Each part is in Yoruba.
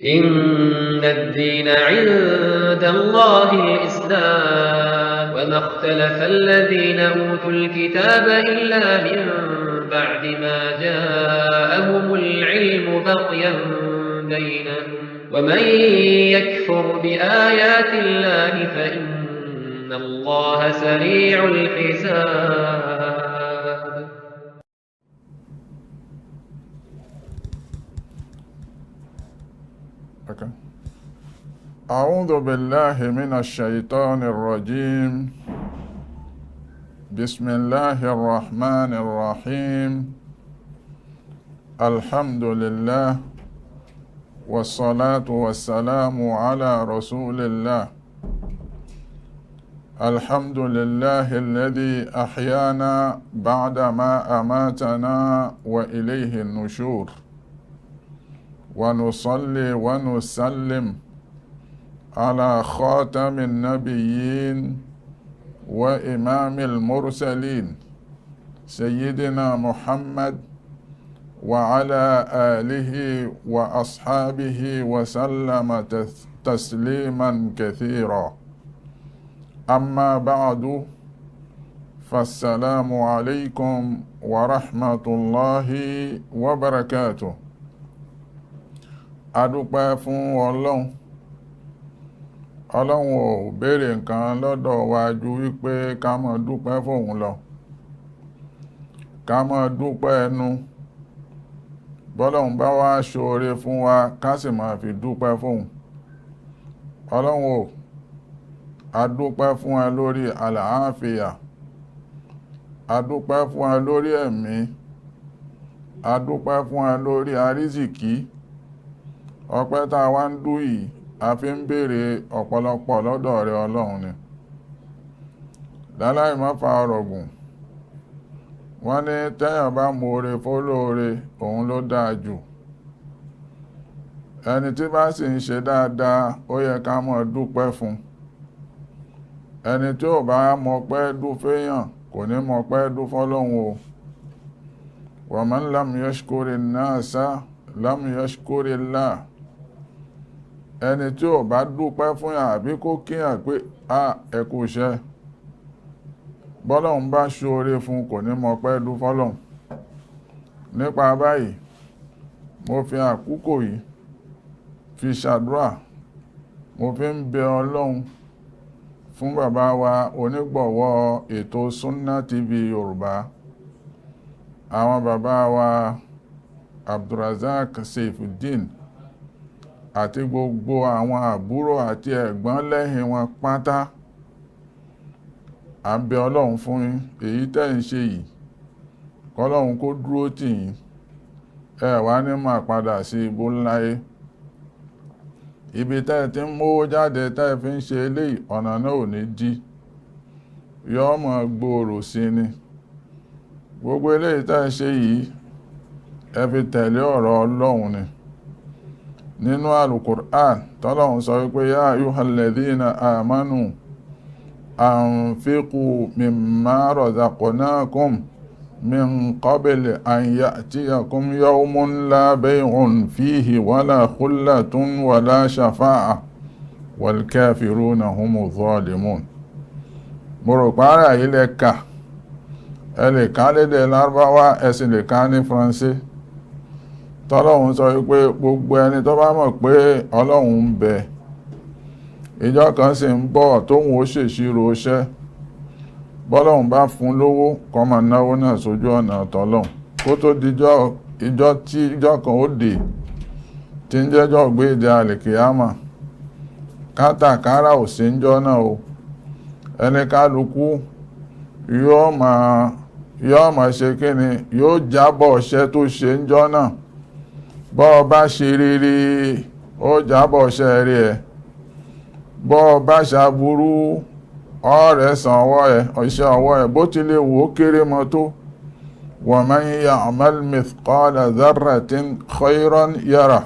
إن الدين عند الله الإسلام وما اختلف الذين أوتوا الكتاب إلا من بعد ما جاءهم العلم بغيا بينهم ومن يكفر بآيات الله فإن الله سريع الحساب. Okay. أعوذ بالله من الشيطان الرجيم. بسم الله الرحمن الرحيم. الحمد لله والصلاة والسلام على رسول الله. الحمد لله الذي أحيانا بعدما أماتنا وإليه النشور. ونصلي ونسلم على خاتم النبيين وإمام المرسلين سيدنا محمد وعلى آله وأصحابه وسلم تسليما كثيرا. أما بعد، فالسلام عليكم ورحمة الله وبركاته. Adúpẹ́ fún Ọlọ́run. Ọlọ́run ò béèrè nǹkan lọ́dọ̀ wa ju wípé ká máa dúpẹ́ fóun lọ, ká máa dúpẹ́ ẹnu. Bọ́lọ́run bá wá ṣoore fún wa, ká sì máa fi dúpẹ́ fóun. Ọlọ́run ò, adúpẹ́ fún ẹ lórí àlàáfíà, adúpẹ́ fún ẹ lórí ẹ̀mí, adúpẹ́ fún ẹ lórí àrísìkí. Ọpẹ́ tá a wá ń dú yìí, a fi ń béèrè ọ̀pọ̀lọpọ̀ lọ́dọ̀ rẹ Ọlọ́run ni. Láláì má fa ọ̀rọ̀ gùn, wọ́n ní tẹ́yàn bá mọ̀ọ́re fólóore, òun ló dáa jù. Ẹni tí bá sì ń ṣe dáadáa, ó yẹ ká mọ̀ dúpẹ́ fún. Ẹni tí ò bá mọpẹ́ dú féyàn, kò ní mọpẹ́ dú fọ́lọ́hun o. Wa man lam yashkuri nnasa lam yashkuri Allah. Ẹni tí ò bá dúpẹ́ fún yàn àbí kó kíyàn pé a ẹ kú iṣẹ́, bọ́lọ́hun bá ṣoore fún, kò ní mọpẹ́ dú fọ́lọ́hun. Nípa báyìí, mo fi àkókò yìí fi ṣàdúrà, mo fi ń bẹ Ọlọ́run fún bàbá wa onígbọ̀wọ́ ètò Sunna TV Yorùbá, àwọn bàbá wa Abdulrazak Saifuddin àti gbogbo àwọn àbúrò àti ẹ̀gbọ́n lẹ́yìn wọn pátá. À ń bẹ Ọlọ́run fún yín, èyí tẹ́ ń ṣe yìí, kọ́lọ́run kó dúró tì yín, ẹ wá ní máa padà sí ibú ńláyé. Ibi tẹ́ ẹ ti ń mówó jáde tẹ́ ẹ fi ń ṣe eléyìí, ọ̀nà náà ò ní dí, yọ́ mọ̀ gbòòrò sí ni. Gbogbo eléyìí tẹ́ ẹ ṣe yìí, ẹ fi tẹ̀lé ọ̀rọ̀ Ọlọ́run ni. Nínú Alukur'an, tọ́lọ́run sọ wípé yá ayyuhalladhina amanu anfiqu mimma razaqnakum min qabli an ya'tiyakum yawmun la bay'un fihi wala khullatun wala shafa'a wal kafiruna humu zalimun. Mo rò pé ara yìí lẹ kà, ẹ lè ká lédè Lárúbáwá, ẹ sì lè ká ní Faransé. Tọ́lọ́hun sọ wípé gbogbo ẹni tó bá mọ̀ pé Ọlọ́run ń bẹ, ìjọ kan sì ń bọ̀ tóun ó ṣèṣirò iṣẹ́, bọ́lọ́hun bá fún lówó, kó máa náwó náà sójú ọ̀nà tọ́lọ́hun, kó tó dijọ́ ìjọ tí ìjọ kan ó dé tí ń jẹ́jọ́ gbé ìdí àlìkìyámà. Kátàkárà ò sí ń jọ́ náà o. Ẹni kálukú yóò máa ṣe kíni, yóò jábọ̀ iṣẹ́ tó ṣe ń jọ́ náà. Bọ́ ọ bá ṣe rere, ó jábọ̀ iṣẹ́ rí ẹ. Bọ́ ọ bá ṣàbúrú, ọ̀rẹ́ san ọwọ́ ẹ, iṣẹ́ ọwọ́ ẹ bó ti lè wò ó kéré mọ́ tó. Wa man ya'mal mithqala dharratin khayran yara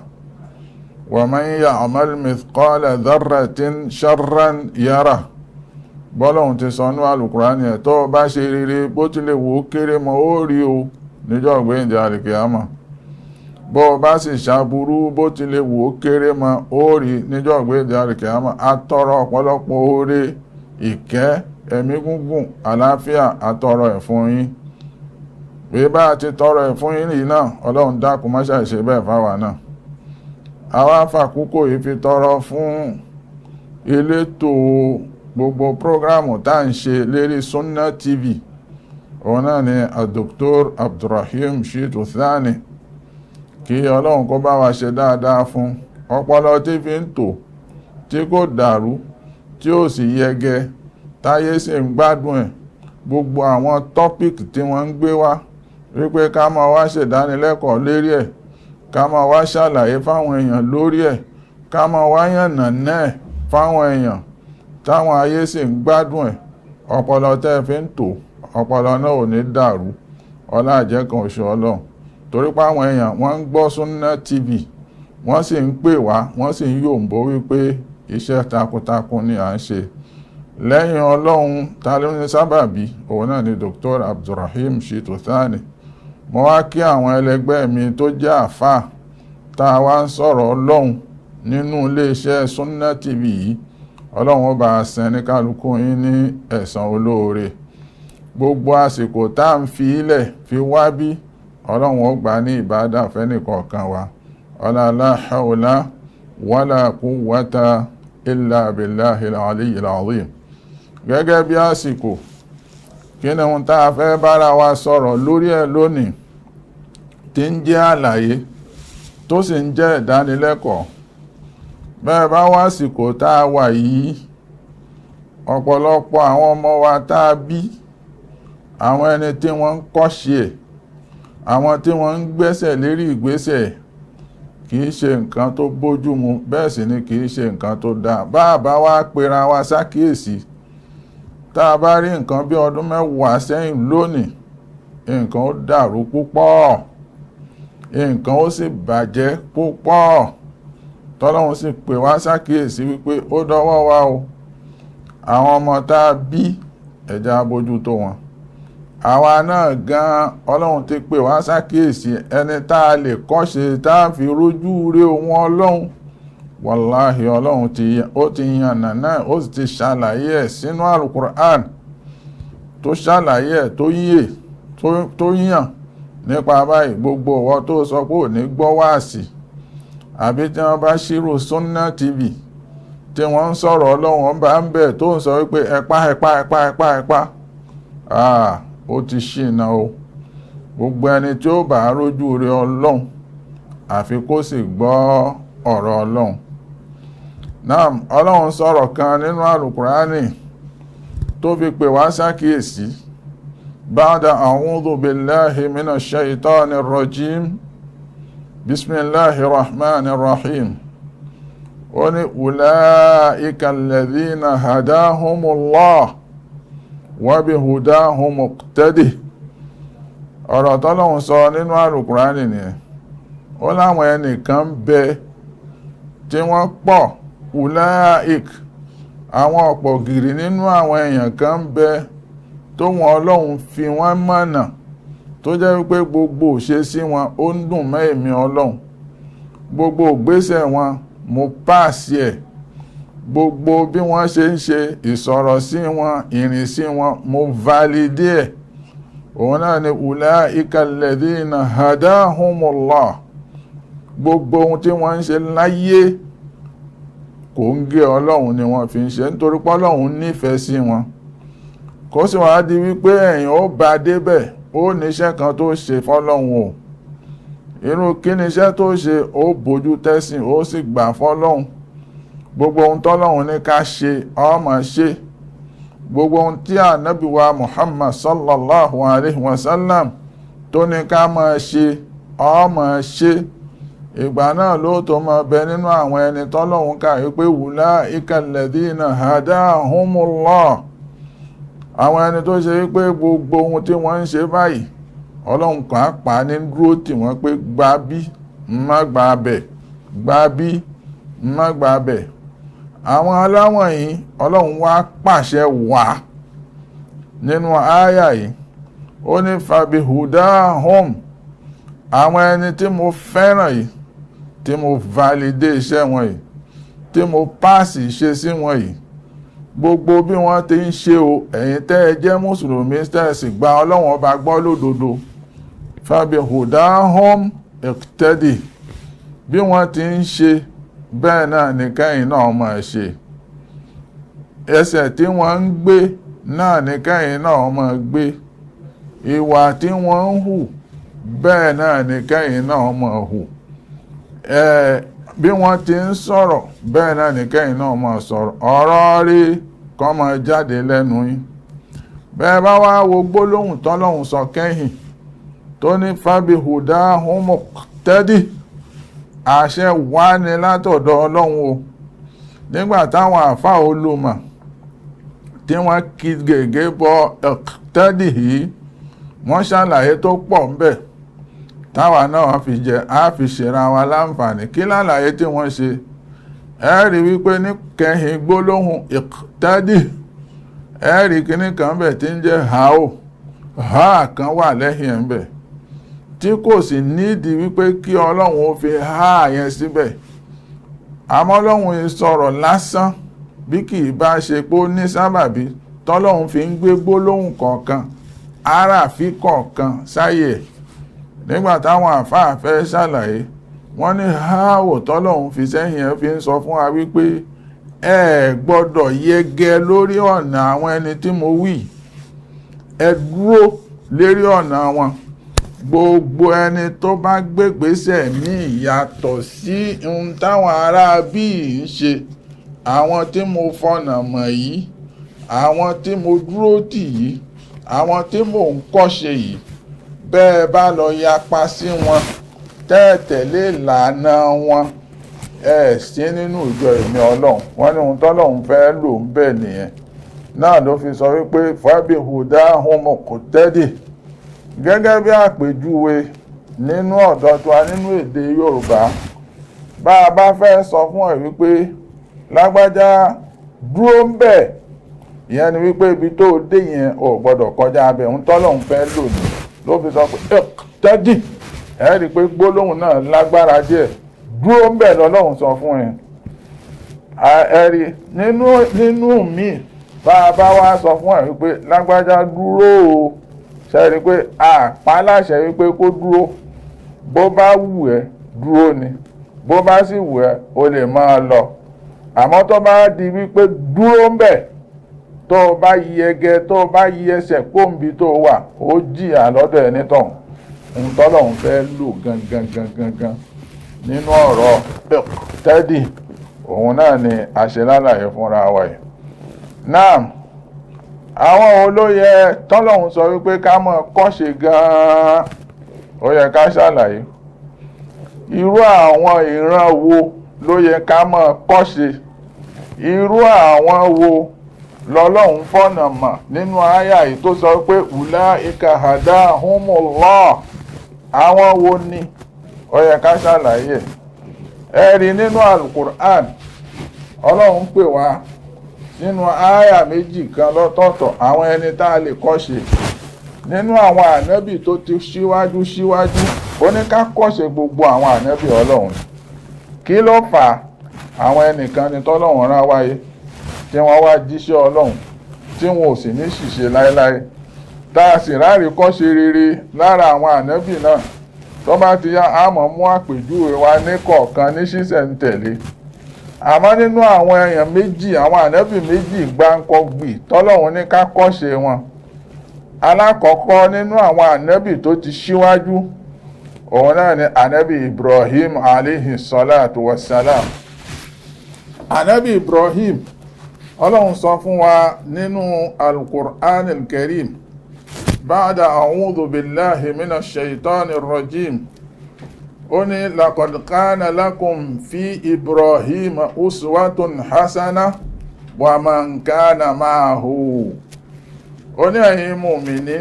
wa man ya'mal mithqala dharratin sharran yara. Bọ́lọ́hun ti sọ ní Àlùkùránì ẹ̀, tó bá ṣe rere bó ti lè wò ó kéré mọ́, ó rí o níjọ́ ọ̀gbẹ́ǹdẹ̀ àlìkìyámà. Bó o bá sì ṣàbúrú, bó ti lè wò ó kéré mọ́, ó rí níjọ́ gbéǹde àlùkìyámà. Atọrọ ọ̀pọ̀lọpọ̀ oore, ìkẹ́, ẹ̀mí gúngùn, àlàáfíà, atọrọ ẹ̀ fún yín. Bí bá a ti tọrọ ẹ̀ fún yín yìí náà, Ọlọ́run dákun má ṣàì ṣe bẹ́ẹ̀ fáwa náà. Àwa fàkókò yìí fi tọrọ fún elétò gbogbo prógrámù tá à ń ṣe lérí Sunna TV, òun náà ni Dr. Abdulrahim Shitu Thani, kí Ọlọ́run kó bá wa ṣe dáadáa fún ọpọlọ tí fi ń tò, tí kò dàrú, tí ó sì yẹgẹ, táyé sì ń gbádùn ẹ̀. Gbogbo àwọn tọ́pìkì tí wọ́n ń gbé wá wípé ká máa wá ṣèdánilẹ́kọ̀ọ́ lérí ẹ̀, ká máa wá ṣàlàyé fáwọn èèyàn lórí ẹ̀, ká máa wá yànnàná ẹ̀ fáwọn èèyàn, táwọn ayé sì ń gbádùn ẹ̀. Ọpọlọ tẹ́ ẹ fi ń tò, ọpọlọ náà ò ní dàrú, ọlá àjẹkàn oṣù Ọlọ́run. Torí pé àwọn èèyàn wọ́n ń gbọ́ Sunna TV, wọ́n sì ń pè wá, wọ́n sì ń yòǹbó wípé iṣẹ́ takuntakun ni à ń ṣe. Lẹ́yìn Ọlọ́run, ta ló ní sábàbí? Òun náà ni Dr. Abdulrahim Shitu Thani. Mo wá kí àwọn ẹlẹgbẹ́ mi tó jẹ́ àáfàá tá a wá ń sọ̀rọ̀ Ọlọ́run nínú iléeṣẹ́ Sunna TV yìí. Ọlọ́run ó bá a san ní kálukú yín ní ẹ̀san olóore. Gbogbo àsìkò tá à ń fi ilẹ̀ fi wá bí, Ọlọ́run ó gbà ní ìbádà fẹ́nìkọ̀ọ̀kan wa. Ọlá la hawla wala quwwata illa billahil aliyyil azim. Gẹ́gẹ́ bí àsìkò, kí ni ohun tá a fẹ́ bára wa sọ̀rọ̀ lórí ẹ̀ lónìí tí ń jẹ́ àlàyé tó sì ń jẹ́ ìdánilẹ́kọ̀ọ́? Bẹ́ẹ̀ bá wá àsìkò tá a wà yìí, ọ̀pọ̀lọpọ̀ àwọn ọmọ wa tá a bí, àwọn ẹni tí wọ́n ń kọ́ṣe ẹ̀, àwọn tí wọ́n ń gbẹ́sẹ̀ lérí ìgbésẹ̀, kì í ṣe nǹkan tó bójú mu, bẹ́ẹ̀ sì ni kì í ṣe nǹkan tó dáa. Bá a bá wá pera wa sákìyèsí, tá a bá rí nǹkan bí ọdún 10 sẹ́yìn lónìí, nǹkan ó dàrú púpọ̀, nǹkan ó sì bàjẹ́ púpọ̀. Tọ́lọ́run sì pè wá sákìyèsí wípé ó dọwọ́ wa o. Àwọn ọmọ tá a bí, ẹ̀já bójútó wọn. Àwa náà gan, Ọlọ́run ti pè wá sákìyèsí ẹni tá a lè kọ́ṣe tá a fi rójú rí ohun Ọlọ́run. Wàláhì, Ọlọ́run ó ti yànnà náà, ó sì ti ṣàlàyé ẹ̀ sínú Alukur'an, tó ṣàlàyé ẹ̀ tó yé, tó yàn nípa báyìí. Gbogbo ọ̀wọ́ tó sọ pé ò ní gbọ́ wáàsì, àbí tí wọ́n bá ṣírò Sunna TV tí wọ́n ń sọ̀rọ̀ Ọlọ́run bá ń bẹ̀ tó ń sọ wípé ẹ̀pá ẹ̀pá ẹ̀pá ẹ̀pá ẹ̀pá, ó ti ṣìnà o. Gbogbo ẹni tí ó bá rójú rí Ọlọ́run, àfi kó sì gbọ́ ọ̀rọ̀ Ọlọ́run. Naam, Ọlọ́run sọ̀rọ̀ kan nínú Àlùkùránì tó fi pè wá sákìyèsí. Ba'da a'udhu billahi minash shaitanir rajim, bismillahir rahmanir rahim. Ó ní ulaika alladhina hadahumullah wa bihudahum muqtadih. Ọ̀rọ̀ tọ́lọ́run sọ nínú Àlùkùránì nìyẹn. Ó láwọn ẹnìkan bẹ tí wọ́n pọ̀, ulaik, àwọn ọ̀pọ̀ gìrì nínú àwọn èèyàn kan bẹ tó wọn Ọlọ́run fi wọ́n mọ̀nà, tó jẹ́ wípé gbogbo ìṣesí wọn ó ń dùn mọ́ èmi Ọlọ́run, gbogbo ìgbésẹ̀ wọn mo pàṣẹ ẹ̀, gbogbo bí wọ́n ṣe ń ṣe ìsọ̀rọ̀ sí wọn, ìrìn sí wọn, mo validé ẹ̀. Òun náà ni ulaika alladhina hadahumullah. Gbogbo ohun tí wọ́n ń ṣe láyé kò ń gé Ọlọ́run ni wọ́n fi ń ṣe, nítorí pé Ọlọ́run nífẹ̀ẹ́ sí wọn. Kó sì wá di wípé ẹ̀yìn ó bá débẹ̀, ó níṣẹ́ kan tó ṣe fọ́lọ́run o. Irú kí ni iṣẹ́ tó ṣe? Ó bójú tẹ́sìn, ó sì gbà fọ́lọ́run. Gbogbo ohun tọ́lọ́run ní ká ṣe, ó máa ṣe. Gbogbo ohun tí Ànábì wa Muhammad sallallahu alayhi wa sallam tó ní ká máa ṣe, ó máa ṣe. Ìgbà náà ló tó máa bẹ nínú àwọn ẹni tọ́lọ́run kà wípé ulaika alladhina hadahumullah. Àwọn ẹni tó ṣe wípé gbogbo ohun tí wọ́n ń ṣe báyìí, Ọlọ́run pàápàá ní dúró tì wọ́n pé gbà bí, má gbà bẹ̀, gbà bí, má gbà bẹ̀. Àwọn aláwọ̀n yìí, Ọlọ́run wá pàṣẹ wá nínú àyà yìí. Ó ní fabihudahum, Àwọn ẹni tí mo fẹ́ràn yìí, tí mo validate iṣẹ́ wọn yìí, tí mo pass ìṣesí wọn yìí, gbogbo bí wọ́n ti ń ṣe o, ẹ̀yin tẹ́ ẹ jẹ́ mùsùlùmí tẹ́ ẹ sì gba Ọlọ́run ọba gbọ́ lódodo, fabihudahum iqtadi, bí wọ́n ti ń ṣe bẹ́ẹ̀ náà ní kẹ́yìn náà máa ṣe. Ẹsẹ̀ tí wọ́n ń gbé náà ní kẹ́yìn náà máa gbé. Ìwà tí wọ́n ń hù bẹ́ẹ̀ náà ní kẹ́yìn náà máa hù. Bí wọ́n ti ń sọ̀rọ̀ bẹ́ẹ̀ náà ní kẹ́yìn náà máa sọ̀rọ̀. Ọ̀rọ̀ rí kó máa jáde lẹ́nu yín. Bẹ́ẹ̀ bá wá wo gbólóhùn tọ́lọ́hùn sọ kẹ́yìn tó ní fabihudahum iqtadi, àṣẹ wá ní látọ̀dọ̀ Ọlọ́run o. Nígbà táwọn àfa olùmọ̀ tí wọ́n kí gègé bọ iqtadi yìí, wọ́n ṣàlàyé tó pọ̀ ńbẹ̀ táwa náà fi jẹ á fi ṣèrà wa láǹfààní. Kí lálàyé tí wọ́n ṣe? Ẹ rí wípé ní kẹ́yìn gbólóhùn iqtadi, ẹ rí kíní kan bẹ̀ tí ń jẹ́ hao, ha kan wà lẹ́yìn ẹ̀ ń bẹ̀ tí kò sì nídìí wípé kí Ọlọ́run ó fi há yẹn síbẹ̀. Àmọ́ Ọlọ́run yìí sọ̀rọ̀ lásán bí kì í bá ṣe pé ó ní sábàbí tọ́lọ́run fi ń gbé gbólóhùn kọ̀ọ̀kan, aráàfin kọ̀ọ̀kan sáyè ẹ̀. Nígbà táwọn àfáà fẹ́ ṣàlàyé, wọ́n ní háwò tọ́lọ́run fi sẹ́yìn ẹ̀ fi ń sọ fún wa wípé ẹ gbọ́dọ̀ yẹgẹ lórí ọ̀nà àwọn ẹni tí mo wí, ẹ dúró lérí ọ̀nà wọn. Gbogbo ẹni tó bá gbégbèsè ní ìyàtọ̀ sí ohun táwọn ará bíi ń ṣe, àwọn tí mo fọ̀nà mọ̀ yìí, àwọn tí mo dúró tì yìí, àwọn tí mò ń kọ́ṣe yìí, bẹ́ẹ̀ bá lọ yapa sí wọn, tẹ́ ẹ tẹ̀lé ìlànà wọn, ẹ sí nínú ìjọ èmi Ọlọ́run. Wọ́n ní ohun tọ́lọ́run fẹ́ lò ń bẹ̀ nìyẹn. Náà ló fi sọ wípé fabihudahum iqtadi. Gẹ́gẹ́ bí àpèjúwe nínú ọ̀dọ̀ tiwa nínú èdè Yorùbá, bá a bá fẹ́ sọ fún ẹ wípé lágbájá dúró ń bẹ̀, ìyẹn ni wípé ibi tó dé yẹn ò gbọ́dọ̀ kọjá abẹ́. Ohun tọ́lọ́run fẹ́ lò ní ló fi sọ pé iqtadi. Ẹ rí i pé gbólóhùn náà lágbára díẹ̀. Dúró ń bẹ̀ lọ́lọ́run sọ fún ẹ. Ẹ rí nínú mi, bá a bá wá sọ fún ẹ wípé lágbájá dúró o, ṣe rí i pé àpá láṣẹ wípé kó dúró. Bó bá wù ẹ́ dúró ni, bó bá sì wù ẹ́ o lè máa lọ. Àmọ́ tó bá di wípé dúró ń bẹ̀, tó o bá yẹgẹ, tó o bá yí ẹsẹ̀ kóńbi tó o wà, ó jìyà lọ́dọ̀ ẹni tọ̀hún. Ohun tọ́lọ́hún fẹ́ lò gangan gangan gan nínú ọ̀rọ̀ iqtadi, òun náà ni àṣelálàyé fúnra wa yìí. Náà àwọn olóyè tọ́lọ́hún sọ wípé ká mọ̀ kọ́ṣe gan-an, ó yẹ ká ṣàlàyé irú àwọn ìran wo ló yẹ ká mọ̀ kọ́ṣe, irú àwọn wo lọ́lọ́hún fọ̀nà mọ̀ nínú àyà yìí tó sọ pé ulaika hadahumullah. Àwọn wo ni ó yẹ ká ṣàlàyé? Ẹ rí nínú alukur'an, Ọlọ́run pè wá nínú àyà méjì kan lọ́tọ̀ọ̀tọ̀ àwọn ẹni tá a lè kọ́ṣe nínú àwọn ànábì tó ti síwájú síwájú. Ó ní ká kọ́ṣe gbogbo àwọn ànábì Ọlọ́run. Kí ló fà á? Àwọn ẹnìkan ni tọ́lọ́run rán wáyé tí wọ́n wá jíṣẹ́ Ọlọ́run tí wọn ò sì ní ṣìṣe láéláé, tá a sì ráre kọ́ṣe rere lára àwọn ànábì náà. Tó bá ti yá, a mọ̀ mú àpèjúwe wa ní kọ̀ọ̀kan ní ṣísẹ̀ntẹ̀lé. Àmọ́ nínú àwọn èèyàn méjì, àwọn ànábì méjì gbáǹkọ́gbì tọ́lọ́run ní ká kọ́ṣe wọn. Alákọ̀ọ́kọ́ nínú àwọn ànábì tó ti ṣíwájú, òun náà ni ànábì Ibrahim alayhi salatu wassalam. Ànábì Ibrahim, Ọlọ́run sọ fún wa nínú Al-Qur'an al-Karim, ba'da a'udhu billahi minash shaitanir rajim, ó ní laqad kana lakum fi Ibrahim uswatun hasana wa man kana ma'ahu. Ó ní ẹ̀yin mùmíní,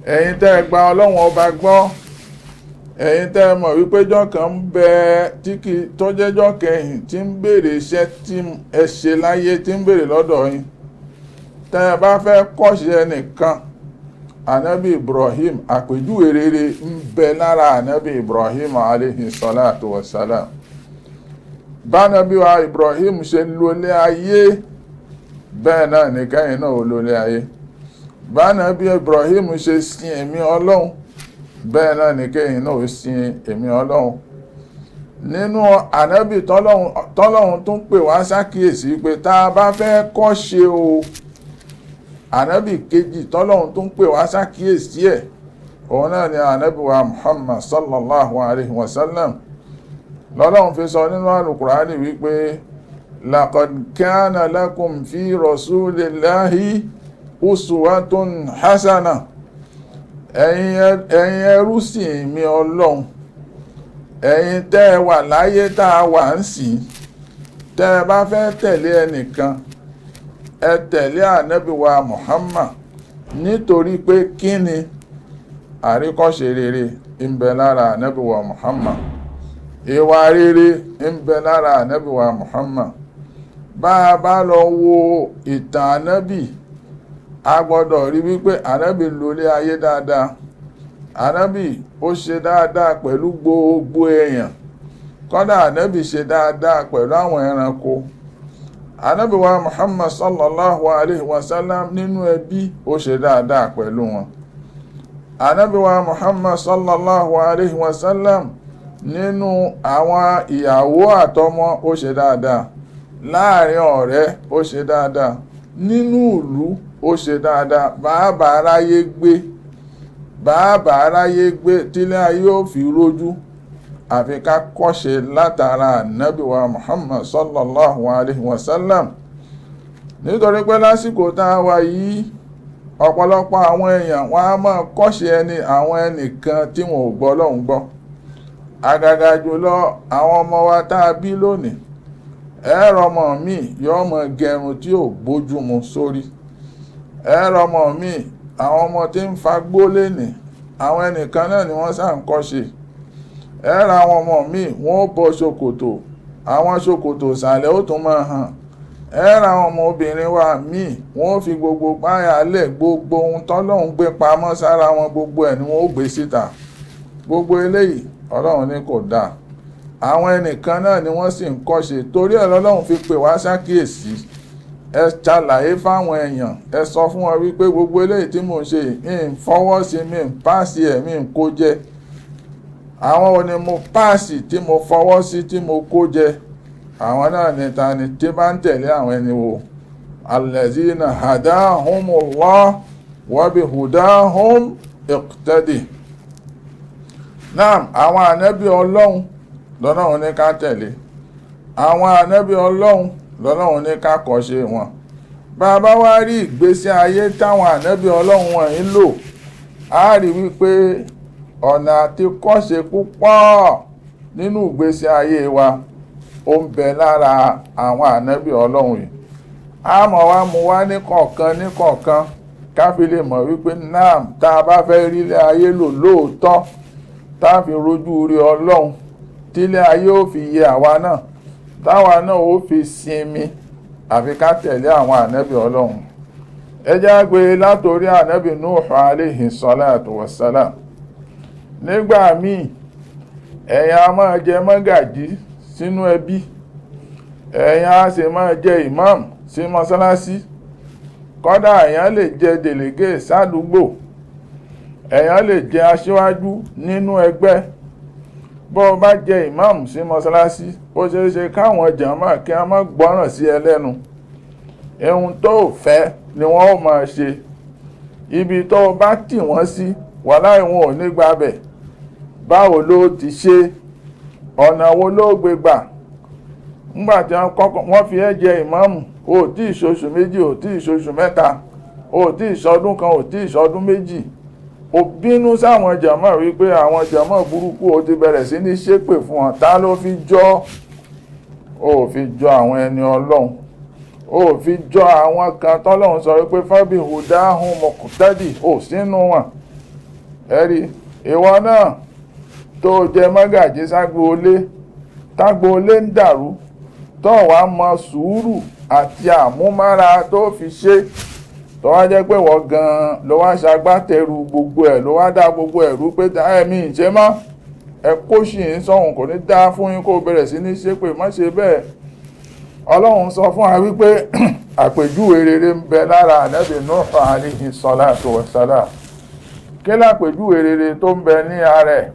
ẹ̀yin tẹ́ ẹ gba Ọlọ́run ọba gbọ́, ẹ̀yin tẹ́ ẹ mọ̀ wípé jọ́ kan ń bẹ tí kì í tó jẹ́jọ́ kẹyìn tí ń béèrè iṣẹ́ tí ẹ ṣe láyé, tí ń béèrè lọ́dọ̀ yín. Tẹ́ ẹ bá fẹ́ kọ́ṣe ẹnìkan Ànábì Ibrahim, àpèjúwe rere ń bẹ lára Ànábì Ibrahim alayhi salatu wassalam. Bánábí wa Ibrahim ṣe lólé ayé, bẹ́ẹ̀ náà ní kẹ́yìn náà ó lólé ayé. Bánábí Ibrahim ṣe sin èmi Ọlọ́run, bẹ́ẹ̀ náà ní kẹ́yìn náà ó sin èmi Ọlọ́run. Nínú ànábì tọ́lọ́hun tún pè wá sákìyèsí pé tá a bá fẹ́ kọ́ ṣe o, ànábì kejì tọ́lọ́hun tún pè wá sákìyèsí ẹ̀, òun náà ni ànábì wa Muhammad sallallahu alayhi wa sallam. Lọ́lọ́hun fi sọ nínú Al-Qur'ani wípé laqad kana lakum fi rasulillahi uswatun hasana. Ẹ̀yin ẹrú sìn mi Ọlọ́run, ẹ̀yin tẹ́ ẹ wà láyé tá a wà ń sìn, tẹ́ ẹ bá fẹ́ tẹ̀lé ẹnìkan, ẹ tẹ̀lé ànábì wa Muhammad, nítorí pé kí ni àríkọ́ṣe rere ń bẹ lára ànábì wa Muhammad, ìwà rere ń bẹ lára ànábì wa Muhammad. Bá a bá lọ wo ìtàn ànábì, a gbọ́dọ̀ rí wípé ànábì lólé ayé dáadáa. Ànábì ó ṣe dáadáa pẹ̀lú gbogbo èèyàn, kódà ànábì ṣe dáadáa pẹ̀lú àwọn ẹranko. Ànábì wa Muhammad sallallahu alayhi wa sallam nínú ẹbí ó ṣe dáadáa pẹ̀lú wọn. Ànábì wa Muhammad sallallahu alayhi wa sallam nínú àwọn ìyàwó àtọmọ ó ṣe dáadáa, láàrin ọ̀rẹ́ ó ṣe dáadáa, nínú ìlú ó ṣe dáadáa. Bàbá aráyé gbé, bàbá aráyé gbé tílé ayé ó fi rójú, àfi ká kọ́ṣe látara ànábì wa Muhammad sallallahu alayhi wa sallam. Nítorí pé lásìkò tá a wà yìí, ọ̀pọ̀lọpọ̀ àwọn èèyàn wọn á máa kọ́ṣe ẹni àwọn ẹnìkan tí wọn ò gbọ́ Ọlọ́run gbọ́. Àgàgà jùlọ àwọn ọmọ wa tá a bí lónìí, ẹ̀rọ ọmọ mi yóò mọ gẹrun tí ò bójúmu sórí. Ẹ̀rọ ọmọ mi, àwọn ọmọ tí ń fagbó lénìí, àwọn ẹnìkan náà ni wọ́n sá ń kọ́ṣe. Ẹ̀rọ àwọn ọmọ mi, wọ́n ó bọ ṣòkòtò, àwọn ṣòkòtò ìsàlẹ̀ ó tún máa hàn. Ẹ̀rọ àwọn ọmọ obìnrin wa míì, wọ́n ó fi gbogbo páyà lẹ̀, gbogbo ohun tọ́lọ́hun gbé pamọ́ sára wọn, gbogbo ẹ̀ ni wọ́n ó gbé síta. Gbogbo eléyìí Ọlọ́run ní kò dáa. Àwọn ẹnìkan náà ni wọ́n sì ń kọ́ṣe. Torí ẹ̀ lọ́lọ́run fi pè wá sákìyèsí. Ẹ ṣàlàyé fáwọn èèyàn, ẹ sọ fún wọn wípé gbogbo eléyìí tí mò ń ṣe, mi ń fọwọ́ sí, mi ń páàsì ẹ̀, mi ń kó jẹ. Àwọn wo ni mo páàsì tí mo fọwọ́ sí tí mo kó jẹ? Àwọn náà ni ta ni tí bá ń tẹ̀lé àwọn ẹni wo? Allazina hadahumullah wa bihudahum iqtadi. Naam, àwọn ànábì Ọlọ́run lọ́lọ́run ní ká tẹ̀lé. Àwọn ànábì Ọlọ́run lọ́lọ́run ní ká kọ́ṣe wọn. Bàbá wa rí ìgbésí ayé táwọn ànábì Ọlọ́run wọ̀nyí lò, á rí wípé ọ̀nà àti kọ́ṣe púpọ̀ nínú ìgbésí ayé wa ó ń bẹ lára àwọn ànábì Ọlọ́run yìí. A mọ̀ wá mú wá ní kọ̀ọ̀kan ní kọ̀ọ̀kan ká fi lè mọ̀ wípé naam, tá a bá fẹ́ rí ilé ayé lò lóòótọ́, tá a fi rojú rí Ọlọ́run, tílé ayé ó fi yẹ àwa náà, táwa náà ó fi sinmi, àfi ká tẹ̀lé àwọn ànábì Ọlọ́run. Ẹ jẹ́ gbé látòrí ànábì Nuhu alayhi salatu wassalam. Nígbà míì, ẹ̀yin a máa jẹ mọ́gàjí sínú ẹbí, ẹ̀yin a sì máa jẹ imam sí mọ́sálásí, kódà ẹ̀yin lè jẹ dèlégé sádùúgbò, ẹ̀yin lè jẹ aṣíwájú nínú ẹgbẹ́. Bó o bá jẹ imam sí mọ́sálásí, ó ṣeé ṣe káwọn jàmáà kí a má gbọ́ràn sí ẹ lẹ́nu. Ohun tó o fẹ́ ni wọ́n ó máa ṣe. Ibi tó o bá tì wọ́n sí, wàláì wọn ò ní gbabẹ̀. Báwo ló ti ṣe? Ọ̀nà wo ló gbé gbà? Nígbà tí wọ́n fi ẹ́ jẹ ìmáàmù, o ò tí ì ṣoṣù méjì, o ò tí ì ṣoṣù mẹ́ta, o ò tí ì ṣọdún kan, o ò tí ì ṣọdún méjì. O bínú sáwọn jàmáà wípé àwọn jàmáà burúkú, o ti bẹ̀rẹ̀ sí ní ṣépè fún wọn. Ta ló fi jọ? O ò fi jọ àwọn ẹni Ọlọ́run. O ò fi jọ àwọn kan tọ́lọ́run sọ wípé fábí hudahum muqtadi, ò sínú wọn. Ẹ̀rí ìwọ náà tó jẹ mọ́gàjí ságboolé, tágboolé ń dàrú, tó wàá mọ sùúrù àti àmúmára tó fi ṣe. Tó wá jẹ́ pé wọ́n gan-an ló wá ṣagbátẹrù gbogbo ẹ̀, ló wá dá gbogbo ẹ̀rú pé ẹ̀mí ìṣe mọ́, ẹ kó sì ń sọ̀hún, kò ní dá fún yín, kó bẹ̀rẹ̀ sí ní ṣépè. Má ṣe bẹ́ẹ̀. Ọlọ́run sọ fún wa wípé àpèjúwe rere ń bẹ lára Ànábì Nuhu alayhi salatu wassalam. Kí lápèjúwe rere tó ń bẹ ní ara ẹ̀?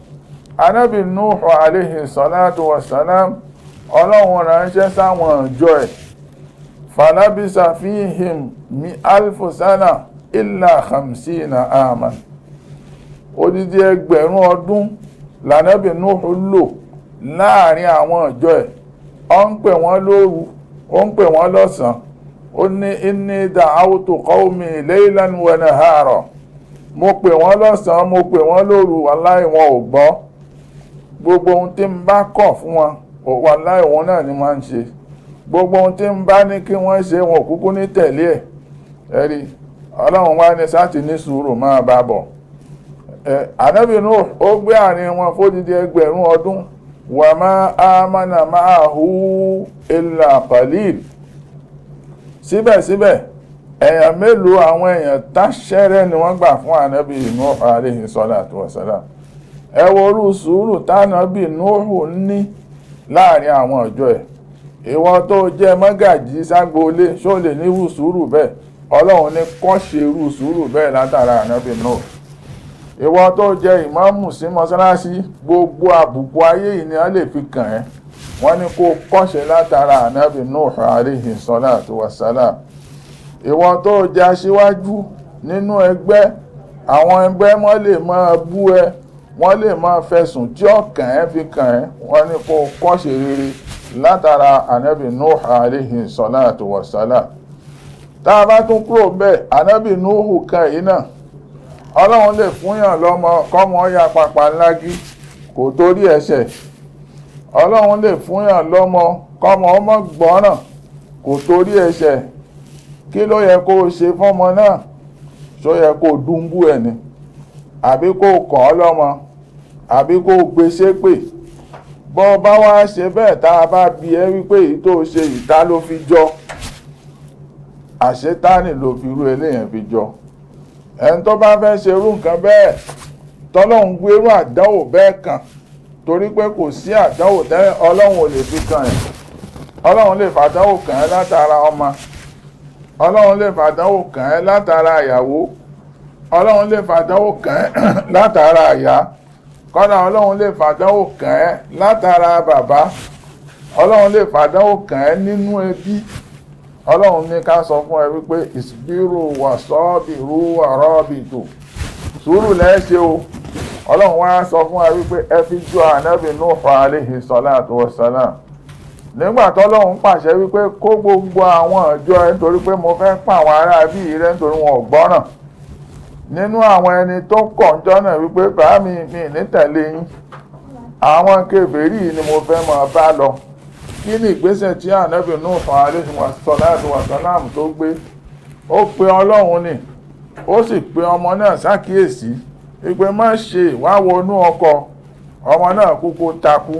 Ànábì Nuhu alayhi salatu wassalam, Ọlọ́run ránṣẹ́ sáwọn ìjọ ẹ̀. Falabisa fihim mi alfu sana illa khamsina aman. Odidi 1000 ọdún lànábì Nuhu lò láàrin àwọn ìjọ ẹ̀. Ó ń pè wọ́n lóru, ó ń pè wọ́n lọ́sàn-án. Ó ní inni da'awtu qawmi laylan wa nahara. Mo pè wọ́n lọ́sàn-án, mo pè wọ́n lóru, wàláhì wọn ò gbọ́. Gbogbo ohun tí ń bá kọ̀ fún wọn, wàláhì wọn náà ni máa ń ṣe. Gbogbo ohun tí ń bá ní kí wọ́n ṣe, wọn ò kúkú ní tẹ̀lé ẹ̀. Ẹ̀rí Ọlọ́run wá ní sáà ní sùúrù máa bá bọ̀. Ànábì Nuhu ó gbé àárín wọn fódìdí 1000 ọdún. Wa ma amana ma'ahu illa qalil. Síbẹ̀síbẹ̀ èèyàn mélòó, àwọn èèyàn táṣẹ́rẹ́ ni wọ́n gbà fún Ànábì Nuhu alayhi salatu wassalam. Ẹ wo orú sùúrù tánàbì Nuhu ní láàrin àwọn ọjọ́ ẹ̀. Ìwọ tó jẹ́ mọ́gàjí ságboolé, ṣó lè ní irú sùúrù bẹ́ẹ̀? Ọlọ́run ní kọ́ ṣe irú sùúrù bẹ́ẹ̀ látara Ànábì Nuhu. Ìwọ tó jẹ́ ìmáàmù sí mọ́sálásí, gbogbo àbùkù ayé yìí ni a lè fi kàn ẹ́. Wọ́n ní kó kọ́ṣe látara Ànábì Nuhu alayhi salatu wassalam. Ìwọ tó jẹ́ aṣíwájú nínú ẹgbẹ́, àwọn ẹgbẹ́ wọ́n lè máa bú ẹ, wọ́n lè máa fẹ̀sùn tí ọ̀kàn ẹ́ fi kàn ẹ́. Wọ́n ní kó kọ́ṣe rere látara Ànábì Nuhu alayhi salatu wassalam. Tá a bá tún kúrò bẹ́ẹ̀, Ànábì Nuhu kan yìí náà, Ọlọ́run lè fúnyàn lọ́mọ kọ́mọ ya pàpà ńlági, kò torí ẹ̀ṣẹ̀. Ọlọ́run lè fúnyàn lọ́mọ kọ́mọ ọmọ gbọ́ràn, kò torí ẹ̀ṣẹ̀. Kí ló yẹ kó o ṣe fọ́mọ náà? Ṣó yẹ kó o dúnbú ẹ̀ ni? Àbí kó o kàn ọ́ lọ́mọ? Àbí kó o gbé ṣépè? Bọ́ bá wá ṣe bẹ́ẹ̀, tá a bá bi ẹ́ wípé èyí tó ṣe ìta ló fi jọ, àṣetánì ló fi irú eléyẹn fi jọ. Ẹni tó bá fẹ́ ṣe irú nǹkan bẹ́ẹ̀, tọ́lọ́hun gbé irú àdánwò bẹ́ẹ̀ kàn, torí pé kò sí àdánwò tẹ́ Ọlọ́run ò lè fi kàn ẹ́. Ọlọ́run lè fàdánwò kàn ẹ́ látara ọmọ, Ọlọ́run lè fàdánwò kàn ẹ́ látara ìyàwó, Ọlọ́run lè fàdánwò kàn ẹ́ látara ìyá, kọ́dà Ọlọ́run lè fàdánwò kàn ẹ́ látara bàbá, Ọlọ́run lè fàdánwò kàn ẹ́ nínú ẹbí. Ọlọ́run ní ká sọ fún ẹ wípé ìsbírù wà sọ́ọ̀bìrú wà rọ́ọ̀bìtò, sùúrù lẹ́ẹ̀ṣẹ̀ o. Ọlọ́run wá sọ fún ẹ wípé ẹ fi jọ Ànábì Nuhu alayhi salatu wassalam. Nígbà tọ́lọ́run pàṣẹ wípé kó gbogbo àwọn ìjọ ẹ, nítorí pé mo fẹ́ pa àwọn ará bí rẹ nítorí wọn ò gbọ́ràn. Nínú àwọn ẹni tó kọ̀ ń jọ́nà wípé bá mi mi ní tẹ̀lé yín, àwọn kèfèrí ni mo fẹ́ máa bá lọ. Kí ni ìgbésẹ̀ tí Ànábì Nuhu alayhi salatu wassalam tó gbé? Ó pe Ọlọ́run ni, ó sì pe ọmọ náà ṣàkíyèsí wípé má ṣe wá wọnú ọkọ̀. Ọmọ náà kúkú takú.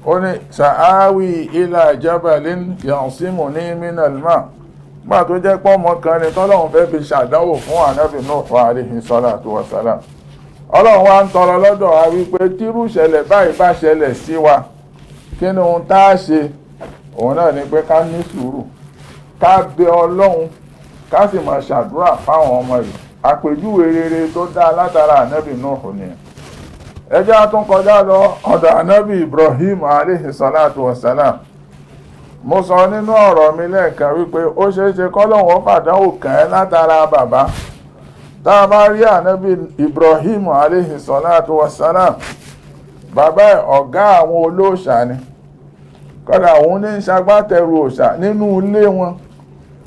Ó ní sàáwì ila jabalin yansimuni minal ma. Gbà tó jẹ́ pé ọmọ kan ni tọ́lọ́run fẹ́ fi ṣàdánwò fún Ànábì Nuhu alayhi salatu wassalam. Ọlọ́run wá ń tọrọ lọ́dọ̀ wa wípé tírú ṣẹlẹ̀ báyìí bá ṣẹlẹ̀ sí wa, kí ni ohun tá a ṣe? Òun náà ni pé ká ní sùúrù, ká bẹ Ọlọ́run, ká sì máa ṣàdúrà fáwọn ọmọ yìí. Àpèjúwe rere tó dá látara Ànábì Nuhu nìyẹn. Ẹ jẹ́ á tún kọjá lọ ọ̀dọ̀ Ànábì Ibrahim alayhi salatu wassalam. Mo sọ nínú ọ̀rọ̀ mi lẹ́ẹ̀kan wípé ó ṣeé ṣe kọ́lọ́hun ó fàdánwò kàn ẹ́ látara bàbá. Tá a bá rí Ànábì Ibrahim alayhi salatu wassalam, bàbá ẹ̀ ọ̀gá àwọn olóòṣà ni. Kódà òun ní ṣagbátẹrù òòṣà nínú ilé wọn.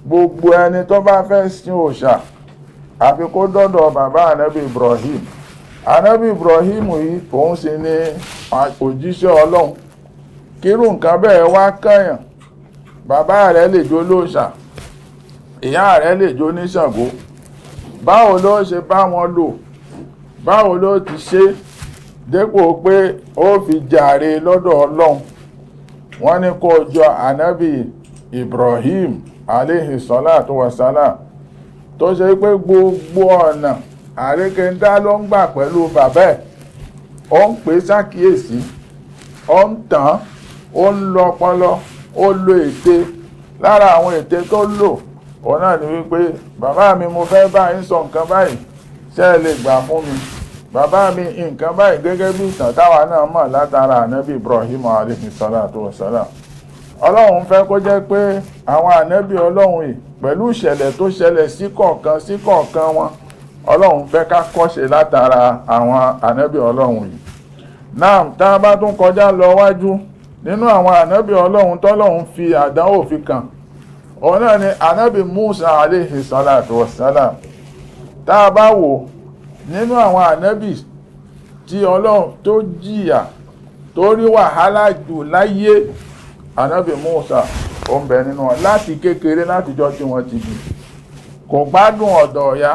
Gbogbo ẹni tó bá fẹ́ sin òòṣà àfi kó dọ́dọ̀ bàbá Ànábì Ibrahim. Ànábì Ibrahim yìí òun sì ni òjíṣẹ́ Ọlọ́run. Kírú nǹkan bẹ́ẹ̀ wá kànyàn, bàbá rẹ̀ lè jó lóòṣà, ìyá rẹ̀ lè jó ní Ṣàngó. Báwo ló ṣe bá wọn lò? Báwo ló ti ṣe dépò pé ó fi jàre lọ́dọ̀ Ọlọ́run? Wọ́n ní kó jọ Ànábì Ibrahim alayhi salatu wassalam. Tó ṣe pé gbogbo ọ̀nà àrékéńdá ló ń gbà pẹ̀lú bàbá ẹ̀. Ó ń pè sákìyèsí, ó ń tàn, ó ń lo ọpọlọ, ó lo ète. Lára àwọn ète tó lò òun náà ni wípé, bàbá mi, mo fẹ́ bá yín sọ nǹkan báyìí, ṣé ẹ lè gbà fún mi? Bàbá mi, nǹkan báyìí. Gẹ́gẹ́ bí ìtàn táwa náà mọ̀ látara ànábì Ibrahim alayhi salatu wa salam, Ọlọ́run fẹ́ kó jẹ́ pé àwọn ànábì Ọlọ́run yìí, pẹ̀lú ìṣẹ̀lẹ̀ tó ṣẹlẹ̀ sí kọ̀ọ̀kan sí kọ̀ọ̀kan wọn, Ọlọ́run fẹ́ ká kọ́ṣe látara àwọn ànábì Ọlọ́run yìí náà. Tá a bá tún kọjá lọ wájú nínú àwọn ànábì Ọlọ́run tọ́lọ́run fi àdánwò fi kàn, òun náà ni ànábì Musa alayhi salatu wassalam. Tá a bá wò nínú àwọn ànábì tí Ọlọ́run tó jìyà, tó rí wàhálà jù láyé, ànábì Musa ó ń bẹ nínú wọn. Láti kékeré, látijọ́ tí wọ́n ti bí, kò gbádùn ọ̀dọ̀ ọ̀yá,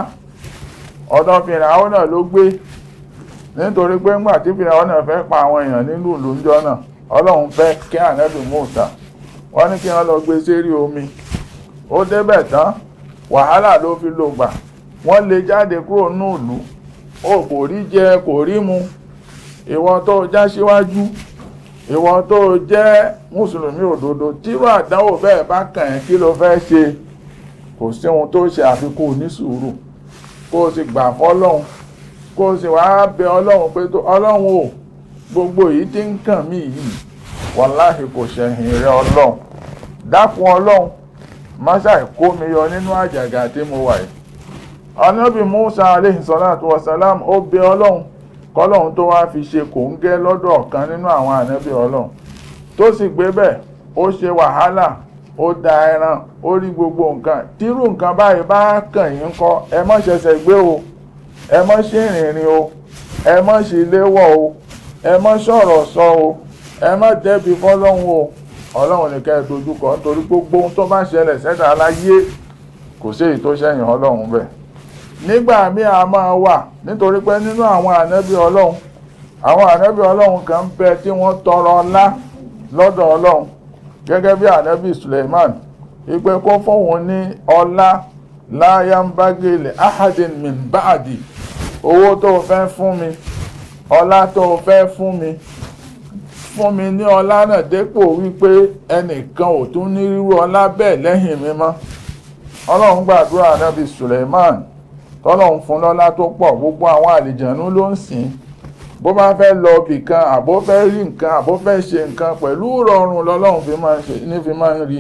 ọ̀dọ̀ Fìràwọ́n náà ló gbé, nítorí pé ńgbà tí Fìràwọ́n náà fẹ́ pa àwọn èèyàn nínú ìlú ńjọ́ náà, Ọlọ́run fẹ́ kí ànábì Musa, wọ́n ní kí wọ́n lọ gbé sérí omi. Ó débẹ̀ tán, wàhálà ló fi lò gbà. Wọ́n lè jáde kúrò nínú ìlú, ó kò rí jẹ, kò rí mu. Ìwọ tó já síwájú, ìwọ tó jẹ́ mùsùlùmí òdodo, tírú àdánwò bẹ́ẹ̀ bá kàn ẹ́, kí ló fẹ́ ṣe? Kò sí ohun tó ṣe àfikún ní sùúrù, kó o sì gbà fọ́lọ́hun, kó o sì wá bẹ Ọlọ́run pé tó Ọlọ́run o, gbogbo èyí tí ń kàn mí yìí, wàláhì kò ṣẹ̀yìn rẹ. Ọlọ́run, dákun, Ọlọ́run, má ṣàì kó mi yọ nínú àjàgà tí mo wà yìí. Ànábì Musa aleyhi salatu wa salam, ó bẹ Ọlọ́run kọ́lọ́run tó wá fi ṣe kòńgẹ́ lọ́dọ̀ ọ̀kan nínú àwọn ànábì Ọlọ́run tó sì gbé bẹ́ẹ̀. Ó ṣe wàhálà, ó da ẹran, ó rí gbogbo nǹkan. Tírú nǹkan báyìí bá kàn yín kọ́, ẹ má ṣẹ̀ṣẹ̀ gbé o, ẹ má ṣe rìnrìn o, ẹ má ṣe léwọ̀ o, ẹ má sọ̀rọ̀ sọ o, ẹ má dẹ́bi fọ́lọ́run o. Ọlọ́run nìkan ẹ dojúkọ, nítorí gbogbo ohun tó bá ṣẹlẹ̀ sẹ́dá aláyé, kò sí èyí tó ṣẹ̀yìn Ọlọ́run bẹ́ẹ̀. Nígbà míì a máa wà, nítorí pé nínú àwọn ànábì Ọlọ́run, àwọn ànábì Ọlọ́run kan bẹ tí wọ́n tọrọ ọlá lọ́dọ̀ Ọlọ́run, gẹ́gẹ́ bí ànábì Suleiman, ìpè kó fóun ní ọlá láyàmbágélé ahadin min ba'di. Owó tó fẹ́ fún mi, ọlá tó fẹ́ fún mi, fún mi ní ọlá náà dépò wípé ẹnìkan ò tún ní irú ọlá bẹ́ẹ̀ lẹ́yìn mi mọ́. Ọlọ́run gbàdúrà ànábì Suleiman, tọ́lọ́run fún lọ́lá tó pọ̀. Gbogbo àwọn àlìjànú ló ń sìn. Bó bá fẹ́ lọ ibì kan, àbó fẹ́ rí nǹkan, àbó fẹ́ ṣe nǹkan, pẹ̀lú rọrùn lọ́lọ́run fi máa ń ṣe ní fi máa ń rí.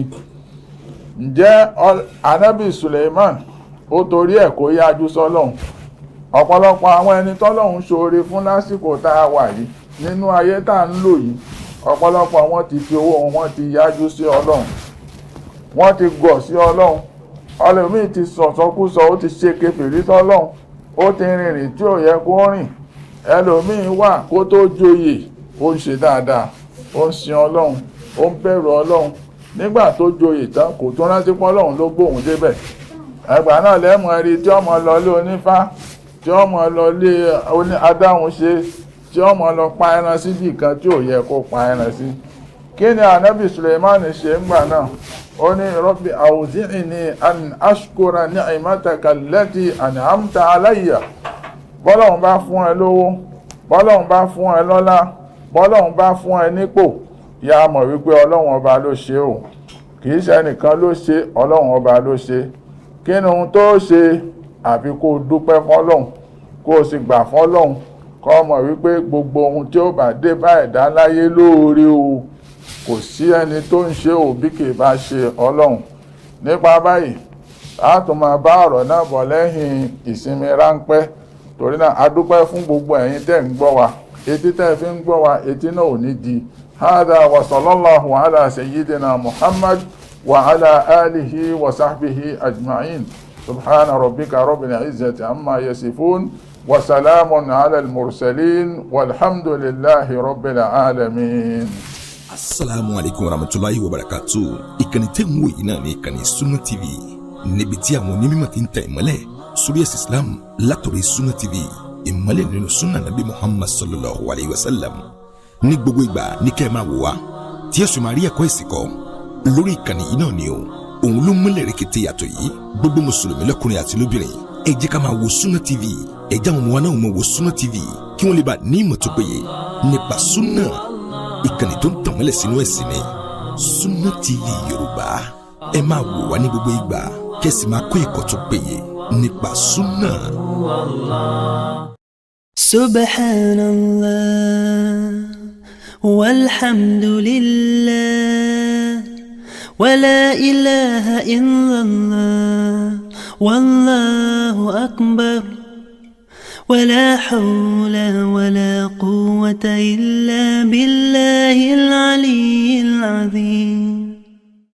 Ǹjẹ́ ànábì Suleiman, ó torí ẹ̀ kó yájú sọ́lọ́run. Ọ̀pọ̀lọpọ̀ àwọn ẹni tọ́lọ́run ṣoore fún lásìkò tá a wà yìí, nínú ayé tá a ń lò yìí, ọ̀pọ̀lọpọ̀ wọn ti fi owó wọn ti yájú sí Ọlọ́run, wọ́n ti gọ̀ sí Ọlọ́run. Ọlọ́mìn ti sọ̀sọ́kúsọ, ó ti ṣe kèfèrí sọ́lọ́run, ó ti rìnrìn tí ò yẹ kó rìn. Ẹlòmíín wà, kó tó joyè, ó ń ṣe dáadáa, ó ń sin Ọlọ́run, ó ń bẹ̀rù Ọlọ́run. Nígbà tó joyè tán, kò tún rántí pé Ọlọ́run ló gbóhùn débẹ̀. Ẹgbà náà lẹ́mọ̀ ẹ̀rí tí ọmọ lọ lé onífá, tí ọmọ lọ lé adáhùn ṣe, tí ọmọ lọ pa ẹran síbì kan tí ò yẹ kó pa ẹran sí. Kí ni ànábì Suleiman ṣe ń gbà náà? Ó ní, "Rabbi awzi'ni an ashkura ni'mataka allati an'amta alayya." Bọ́lọ́hun bá fún ẹ lówó, bọ́lọ́hun bá fún ẹ lọ́lá, bọ́lọ́hun bá fún ẹ nípò, ya mọ̀ wípé Ọlọ́run ọba ló ṣe o, kì í ṣe ẹnìkan ló ṣe, Ọlọ́run ọba ló ṣe. Kí ni ohun tó ṣe? Àfi kó o dúpẹ́ fọ́lọ́hun, kó o sì gbà fọ́lọ́hun, kó o mọ̀ wípé gbogbo ohun tí ó bá dé bá ẹ̀dá láyé lóore o, kò sí ẹni tó ń ṣe ò bí kì í bá ṣe Ọlọ́run. Nípa báyìí, a tún máa bá ọ̀rọ̀ náà bọ̀ lẹ́yìn ìsinmi ráńpẹ́. Torí náà, a dúpẹ́ fún gbogbo ẹ̀yin tẹ́ ń gbọ́ wa. Etí tẹ́ fi ń gbọ́ wa, etí náà ò ní di. Hada wa sallallahu ala sayyidina Muhammad wa ala alihi wa sahbihi ajma'in. Subhana rabbika rabbil izzati amma yasifun wa salamun ala al-mursalin walhamdulillahi rabbil alamin. Asalaamu aleykum warahmatulahi wabarakatu. Ìkànnì tẹ́ ń wò yìí náà ní ìkànnì Sunna TV, níbi tí àwọn onímọ̀ ti ń tẹ̀ ìmọ́lẹ̀ sórí ẹ̀sìn Islam látọ̀rọ̀. Sunna TV, ìmọ́lẹ̀ nínú sunna nabi Muhammad sallallahu alayhi wa sallam. Ní gbogbo ìgbà ní kẹ́ ẹ máa wò wá, tí ẹ sì máa rí ẹ̀kọ́ ẹ̀sìn kọ́ lórí ìkànnì yìí náà ni o. Òun ló múlẹ̀ rẹ̀kẹ̀tẹ̀ yàtọ̀ yìí. Gbogbo mùsùlùmí lọ́kùnrin àti lóbìnrin, ẹ jẹ́ ká máa wo Sunna TV. Ẹ jẹ́ àwọn ọmọ wa náà máa wo Sunna TV kí wọ́n lè bá ní ìmọ̀ tó péye nípa Sunna. Ìkànnì tó ń tàn mọ́lẹ̀ sínú ẹ̀sìn ni Sunna TV Yorùbá. Ẹ máa wò wá ní gbogbo ìgbà kẹ́sì máa kọ́ ẹ̀kọ́ tó péye nípa Sunna. سبحان الله والحمد لله ولا إله إلا الله والله أكبر ولا حول ولا قوة إلا بالله العلي العظيم.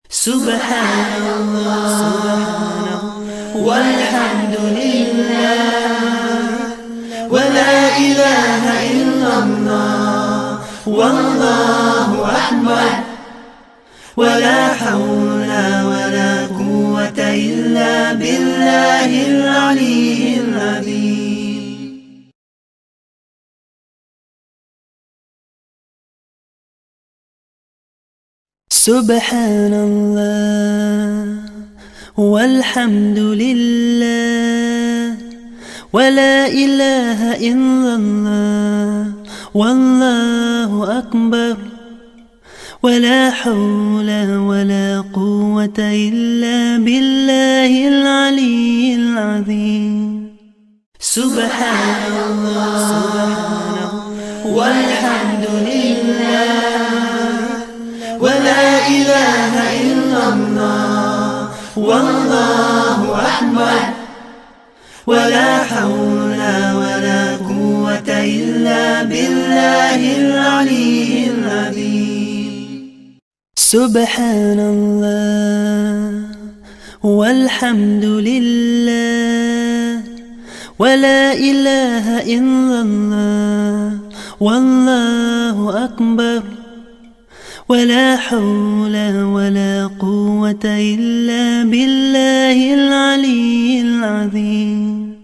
سبحان الله والحمد لله ولا إله إلا الله والله أكبر ولا حول ولا قوة إلا بالله العلي العظيم. سبحان الله والحمد لله ولا إله إلا الله والله أكبر ولا حول ولا قوة إلا بالله العلي العظيم. سبحان الله والحمد لله ولا إله إلا الله والله أكبر ولا حول ولا قوة إلا بالله العلي العظيم. سبحان الله والحمد لله ولا إله إلا الله والله أكبر ولا حول ولا قوة إلا بالله العلي العظيم.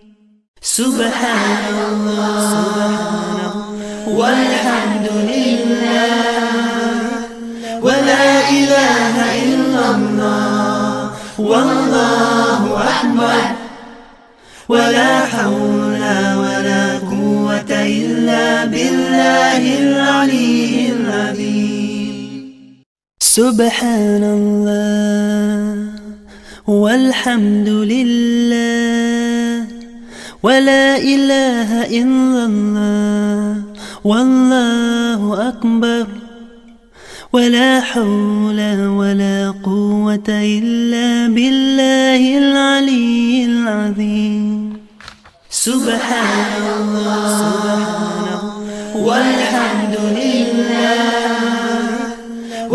سبحان الله والحمد لله ولا إله إلا الله والله أكبر ولا حول ولا قوة إلا بالله العلي العظيم. سبحان الله والحمد لله ولا إله إلا الله والله أكبر ولا حول ولا قوة إلا بالله العلي العظيم. سبحان الله والحمد لله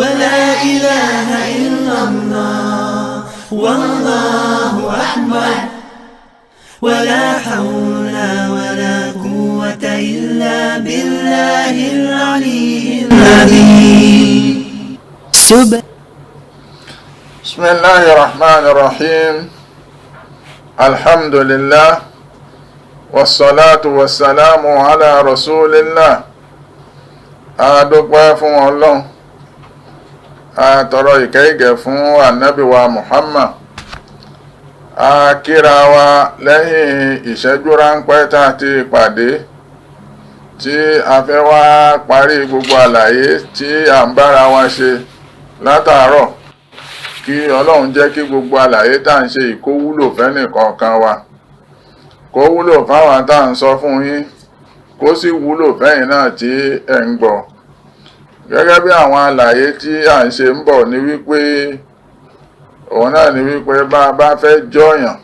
ولا إله إلا الله والله أكبر ولا حول ولا قوة إلا بالله العلي العظيم. بسم الله الرحمن الرحيم. الحمد لله والصلاة والسلام على رسول الله. A dúpẹ́ fún Ọlọ́run, a tọrọ ìkẹ́ ìgẹ̀ fún Ànábì wa Muhammad. A kíra wa lẹ́yìn ìṣẹ́jú ráńpẹ́ tá a ti pàdé tí a fẹ́ wá parí gbogbo àlàyé tí à ń bára wa ṣe látàárọ̀. Kí Ọlọ́run jẹ́ kí gbogbo àlàyé tá à ń ṣe yìí kó wúlò fẹ́nìkọ̀ọ̀kan wa, kó wúlò fáwọn tá à ń sọ fún yín, kó sì wúlò fẹ́yìn náà tí ẹ̀ ń gbọ́. Gẹ́gẹ́ bí àwọn àlàyé tí à ń ṣe ń bọ̀ ni wípé òun náà ni wípé bá a bá fẹ́ jọyàn,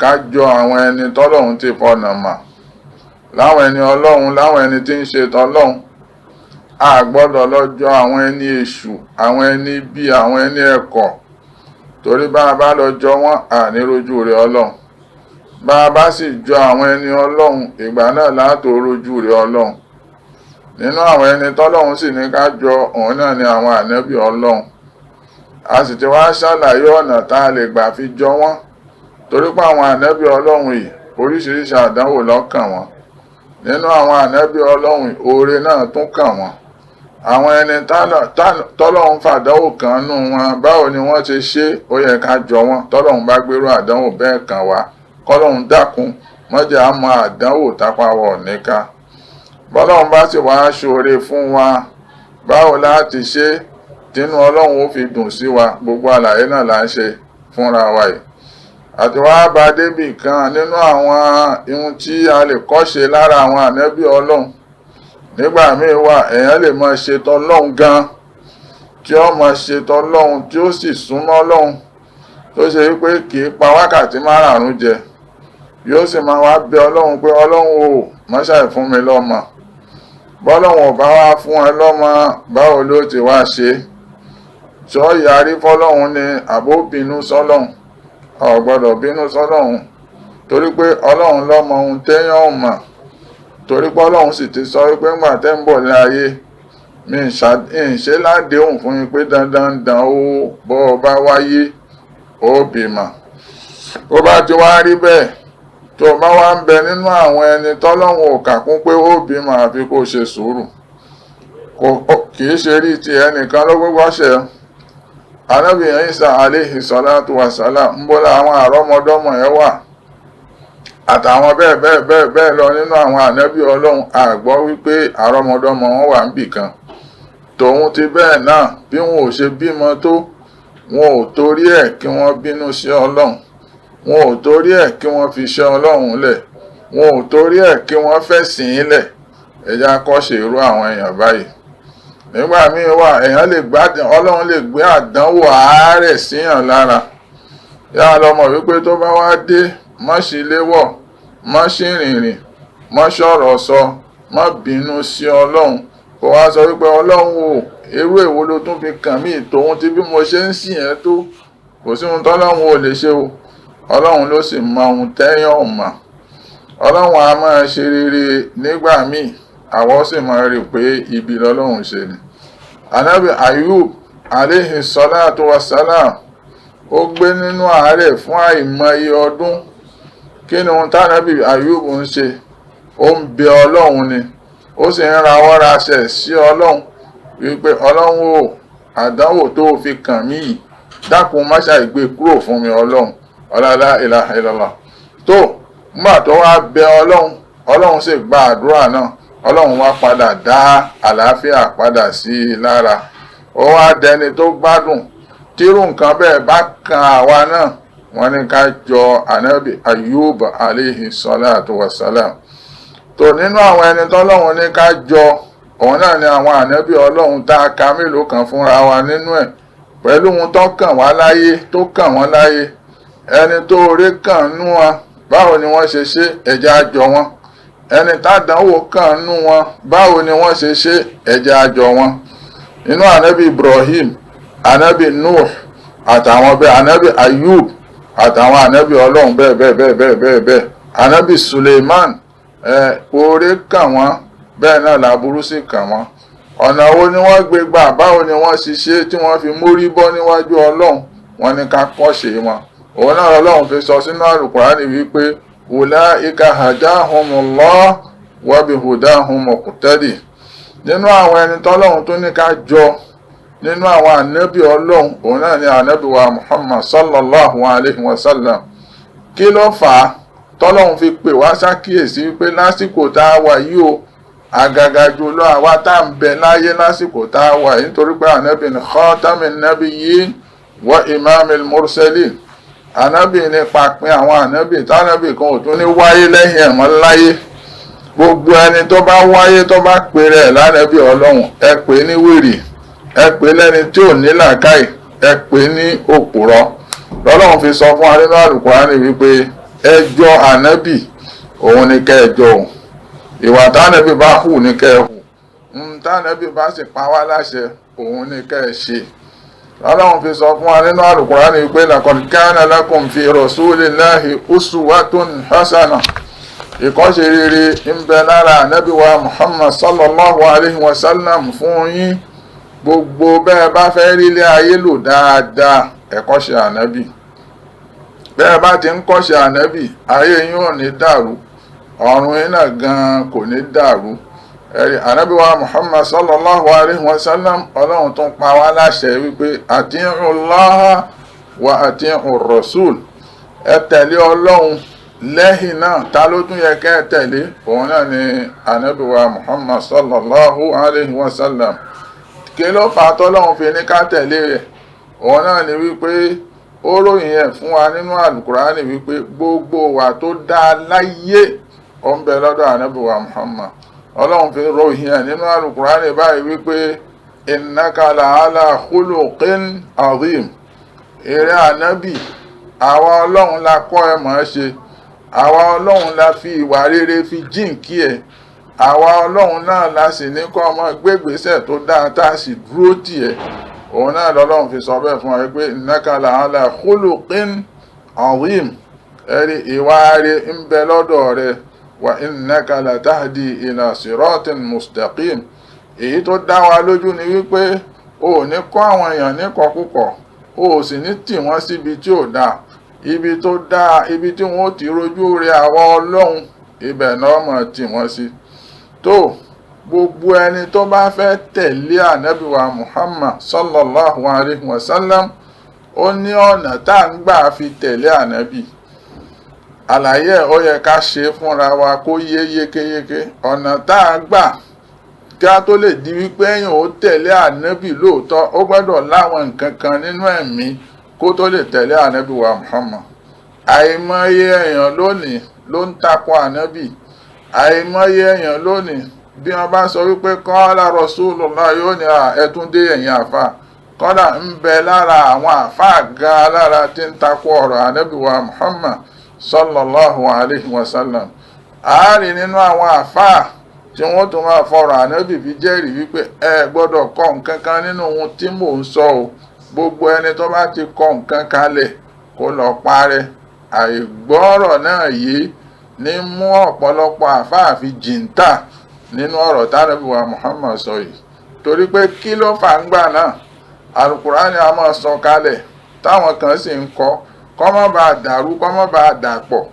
ká jọ àwọn ẹni tọ́lọ́run ti fọ̀nà mà, láwọn ẹni Ọlọ́run, láwọn ẹni tí ń ṣe tọ́lọ́run. A gbọ́dọ̀ lọ jọ àwọn ẹni èṣù, àwọn ẹni bí, àwọn ẹni ẹ̀kọ́, torí bá a bá lọ jọ wọ́n, à ní rojú rẹ̀ Ọlọ́run. Bá a bá sì jọ àwọn ẹni Ọlọ́run, ìgbà náà látò rojú rẹ̀ Ọlọ́run. Nínú àwọn ẹni tọ́lọ́run sì ní ká jọ, òun náà ni àwọn ànábì Ọlọ́run. A sì ti wá ṣàlàyé ọ̀nà tá a lè gbà fi jọ wọ́n, torí pé àwọn ànábì Ọlọ́run yìí oríṣiríṣi àdánwò ló kàn wọ́n. Nínú àwọn ànábì Ọlọ́run, oore náà tún kàn wọ́n. Àwọn ẹni tọ́lọ́hun fàdánwò kan nù wọn, báwo ni wọ́n ti ṣe, ó yẹ ká jọ wọn. Tọ́lọ́hun bá gbérú àdánwò bẹ́ẹ̀ kàn wá, kọ́lọ́hun dákun mọ́jà á mọ àdánwò tápá wọ̀ níka. Bọ́lọ́hun bá sì wá ṣoore fún wa, báwo láti ṣe tínú Ọlọ́run ó fi dùn sí wa? Gbogbo àlàyé náà là ń ṣe fúnra wa yìí. Àti wá bá débì kan nínú àwọn ihun tí a lè kọ́ṣe lára àwọn ànábì Ọlọ́run. Nígbà míì wà, èèyàn lè máa ṣe tọlọ́hun gan, tí ó máa ṣe tọlọ́hun, tí ó sì súnmọ́ Ọlọ́hun, tó ṣe wípé kì í pa wákàtí márààrún jẹ, yóò sì máa wá bẹ Ọlọ́hun pé Ọlọ́hun o, má ṣàì fún mi lọ́mọ. Bọ́lọ́hun ò bá wá fún ẹ lọ́mọ, báwo ló ti wá ṣe? Ṣọ́ yarí fọ́lọ́hun ni àbó bínú sọ́lọ́hun? Ò gbọ́dọ̀ bínú sọ́lọ́hun, torí pé Ọlọ́hun lọ́mọ ohun téèyàn ò mọ̀. Torí pé Ọlọ́hun sì ti sọ wípé ńgbà tẹ́ ń bọ̀ ní ayé, mi ń ṣe ládéhùn fún yín pé dandan dan ó, bọ́ ọ bá wáyé ó bímọ. Bó bá ti wá rí bẹ́ẹ̀, tó o bá wá ń bẹ nínú àwọn ẹni tọ́lọ́hun ò kà kún pé ó bímọ, àfi kó ṣe sùúrù. Kì í ṣe rí ti ẹnìkan ló gbogbo ṣe. Ànábì Ìsá alayhi salatu wa salam, ń bọ́lá àwọn àrọ́mọdọ́mọ ẹ̀ wà, àtàwọn bẹ́ẹ̀ bẹ́ẹ̀ bẹ́ẹ̀ bẹ́ẹ̀ lọ nínú àwọn ànábì Ọlọ́run, a gbọ́ wípé àrọ́mọdọ́mọ wọn wà níbì kan. Tòun ti bẹ́ẹ̀ náà, bí wọn ò ṣe bímọ tó, wọn ò torí ẹ̀ kí wọ́n bínú sí Ọlọ́run, wọn ò torí ẹ̀ kí wọ́n fi ṣe Ọlọ́run lẹ̀, wọn ò torí ẹ̀ kí wọ́n fẹ̀sìn lẹ̀. Ẹ jẹ́ á kọ́ṣe irú àwọn èèyàn báyìí. Nígbà míì wà, èèyàn lè gbádùn, Ọlọ́run lè gbé àdánwò àárẹ̀ síyàn lára. Yá lọ mọ̀ wípé tó bá wá dé, má ṣe léwọ̀, má ṣe rìnrìn, má ṣọ̀rọ̀ sọ, má bínú sí Ọlọ́run. Kó wá sọ wípé Ọlọ́run o, irú èwo ló tún fi kàn mí, tòun ti bí mo ṣe ń sìn ẹ́ tó. Kò sí ohun tọ́lọ́run ò lè ṣe o. Ọlọ́run ló sì mọ ohun tẹ́yàn ò mọ̀. Ọlọ́run a máa ṣe rere nígbà míì, àwọn sì máa rí pé ibi lọ́lọ́run ṣe ni. Ànábì Ayub alayhi salatu wa salam, ó gbé nínú àárẹ̀ fún àìmọye ọdún. Kí ni ohun tánàbì Ayub ń ṣe? Ó ń bẹ Ọlọ́run ni, ó sì ń rawọ́ rasẹ̀ sí Ọlọ́run wípé Ọlọ́run o, àdánwò tó o fi kàn mí yìí, dákun má ṣàì gbé kúrò fún mi Ọlọ́run. La ilaha illallah. Tó nígbà tó wá bẹ Ọlọ́run, Ọlọ́run sì gba àdúrà náà. Ọlọ́run wá padà dá àlàáfíà padà sí i lára. Ó wá dẹni tó gbádùn. Tírú nǹkan bẹ́ẹ̀ bá kan àwa náà, wọ́n ní ká jọ Ànábì Ayub alayhi salatu wa salam. Tó nínú àwọn ẹni tọ́lọ́run ní ká jọ, òun náà ni àwọn ànábì Ọlọ́run tá a ka mélòó kan fúnra wa nínú ẹ̀, pẹ̀lú ohun tó kàn wá láyé, tó kàn wọ́n láyé. Ẹni tó oore kàn nú wọn, báwo ni wọ́n ṣe ṣe, ẹ jẹ́ á jọ wọn. Ẹni tádánwò kàn nú wọn, báwo ni wọ́n ṣe ṣe, ẹ jẹ́ á jọ wọn. Nínú ànábì Ibrahim, ànábì Nuh, àtàwọn bẹ́ẹ̀, ànábì Ayub, àtàwọn ànábì Ọlọ́run bẹ́ẹ̀ bẹ́ẹ̀ bẹ́ẹ̀ bẹ́ẹ̀ bẹ́ẹ̀ bẹ́ẹ̀, ànábì Suleiman, oore kàn wọ́n, bẹ́ẹ̀ náà làbúrú sì kàn wọ́n. Ọ̀nà wo ni wọ́n gbé gbà, báwo ni wọ́n ṣe ṣe tí wọ́n fi mórí bọ́ níwájú Ọlọ́run? Wọ́n ní ká kọ́ṣe wọn. Òun náà Ọlọ́run fi sọ sínú Àlùkùránì wípé ulaika hadahumullah wa bihudahum muqtadi. Nínú àwọn ẹni tọ́lọ́run tó ní ká jọ nínú àwọn ànábì Ọlọ́run, òun náà ni ànábì wa Muhammad sallallahu alayhi wa sallam. Kí ló fà á tọ́lọ́run fi pè wá ṣàkíyèsí wípé lásìkò tá a wà yìí o, àgàgà jùlọ àwa tá à ń bẹ láyé lásìkò tá a wà yìí, nítorí pé ànábì ni khatamin nabiyyin wa imamil mursalin. Ànábì ni pàpín àwọn ànábì, tànábì kan ò tún ní wáyé lẹ́yìn ẹ̀ mọ́ láyé. Gbogbo ẹni tó bá wáyé tó bá pè rẹ̀ lánàbì Ọlọ́run, ẹ pè ní wèrè, ẹ pè lẹ́ni tí ò ní làákàyè, ẹ pè ní òpùrọ́. Lọ́lọ́run fi sọ fún wa nínú Àlùkùránì wípé ẹ jọ ànábì, òun ni kẹ́ ẹ jọ òun. Ìwà tánàbì bá hù ní kẹ́ ẹ hù, tánàbì bá sì pa wá láṣẹ, òun ni kẹ́ ẹ ṣe. Ọlọ́run fi sọ fún wa nínú Àlùkùránì wípé laqad kana lakum fi rasulillahi uswatun hasana. Ìkọ́ṣe rere ń bẹ lára ànábì wa Muhammad sallallahu alayhi wa sallam fún yín. Gbogbo bẹ́ẹ̀ bá fẹ́ rí ilé ayé lò dáadáa, ẹ kọ́ṣe ànábì. Bẹ́ẹ̀ bá ti ń kọ́ṣe ànábì, ayé yín ò ní dàrú, ọ̀run yín náà gan-an kò ní dàrú. Ẹ̀rí Ànábì wa Muhammad sallallahu alayhi wa sallam, Ọlọ́run tún pa wá láṣẹ wípé ati'u Allaha wa ati'u Rasul, ẹ tẹ̀lé Ọlọ́run. Lẹ́yìn náà, ta ló tún yẹ kẹ́ ẹ tẹ̀lé? Òun náà ni Ànábì wa Muhammad sallallahu alayhi wa sallam. Kí ló fà á tọ́lọ́run fi ní ká tẹ̀lé rẹ̀? Òun náà ni wípé ó ròyìn ẹ̀ fún wa nínú Àlùkùránì wípé gbogbo wa tó dá láyé, ó ń bẹ lọ́dọ̀ Ànábì wa Muhammad. Ọlọ́run fi ròyìn ẹ̀ nínú Àlùkùránì báyìí wípé innaka la'ala khuluqin azim. Èrè Ànábì, àwa Ọlọ́run la kọ́ ẹ mọ̀ ẹ́ ṣe, àwa Ọlọ́run la fi ìwà rere fi jíǹkí ẹ, àwa Ọlọ́run náà la sì ní kọ́ ọmọ gbégbèsè tó dáa tá a sì dúró tì ẹ́. Òun náà lọ́lọ́run fi sọ bẹ́ẹ̀ fún wa pé innaka la'ala khuluqin azim. Ẹ̀rí ìwà rere ń bẹ lọ́dọ̀ rẹ. Wa innaka latahdi ila siratin mustaqim. Èyí tó dá wa lójú ni wípé o ò ní kọ́ àwọn èèyàn níkọ̀kúkọ̀, o ò sì ní tì wọ́n síbi tí ò dáa. Ibi tó dáa, ibi tí wọ́n ó ti rojú rẹ àwa Ọlọ́run, ibẹ̀ náà mọ̀ tì wọ́n sí. Tó gbogbo ẹni tó bá fẹ́ tẹ̀lé Ànábì wa Muhammad sallallahu alayhi wa sallam, ó ní ọ̀nà tá à ń gbà fi tẹ̀lé Ànábì. Àlàyé ẹ̀ ó yẹ ká ṣe fúnra wa kó yé yékéyéké. Ọ̀nà tá à ń gbà kí a tó lè di wípé èèyàn ó tẹ̀lé Ànábì lóòótọ́, ó gbọ́dọ̀ láwọn nǹkan kan nínú ẹ̀mí kó tó lè tẹ̀lé Ànábì wa Muhammad. Àìmọye èèyàn lónìí ló ń takò Ànábì. Àìmọye èèyàn lónìí, bí wọ́n bá sọ wípé qala Rasulullah, yóò ní ẹtún dé ẹ̀yìn àfa. Kọ́dà ń bẹ lára àwọn àfa gan lára tí ń takò ọ̀rọ̀ Ànábì wa Muhammad sallallahu alayhi wa sallam. Àárín nínú àwọn àfa tí wọ́n tún máa fọ̀rọ̀ Ànábì fi jẹ́rìí wípé ẹ gbọ́dọ̀ kọ nǹkan kan nínú ohun tí mò ń sọ o, gbogbo ẹni tó bá ti kọ nǹkan kalẹ̀ kó lọ parẹ́. Àìgbọ́rọ̀ náà yìí ní mú ọ̀pọ̀lọpọ̀ àfáà fi jìntà nínú ọ̀rọ̀ tánàbí wa Muhammad sọ yìí. Torí pé kí ló fà ń gbà náà? Àlùkùránì a máa sọ kalẹ̀ táwọn kan sì ń kọ, kọ́ mọ́ bá dàrú, kọ́ mọ́ bá dàpọ̀.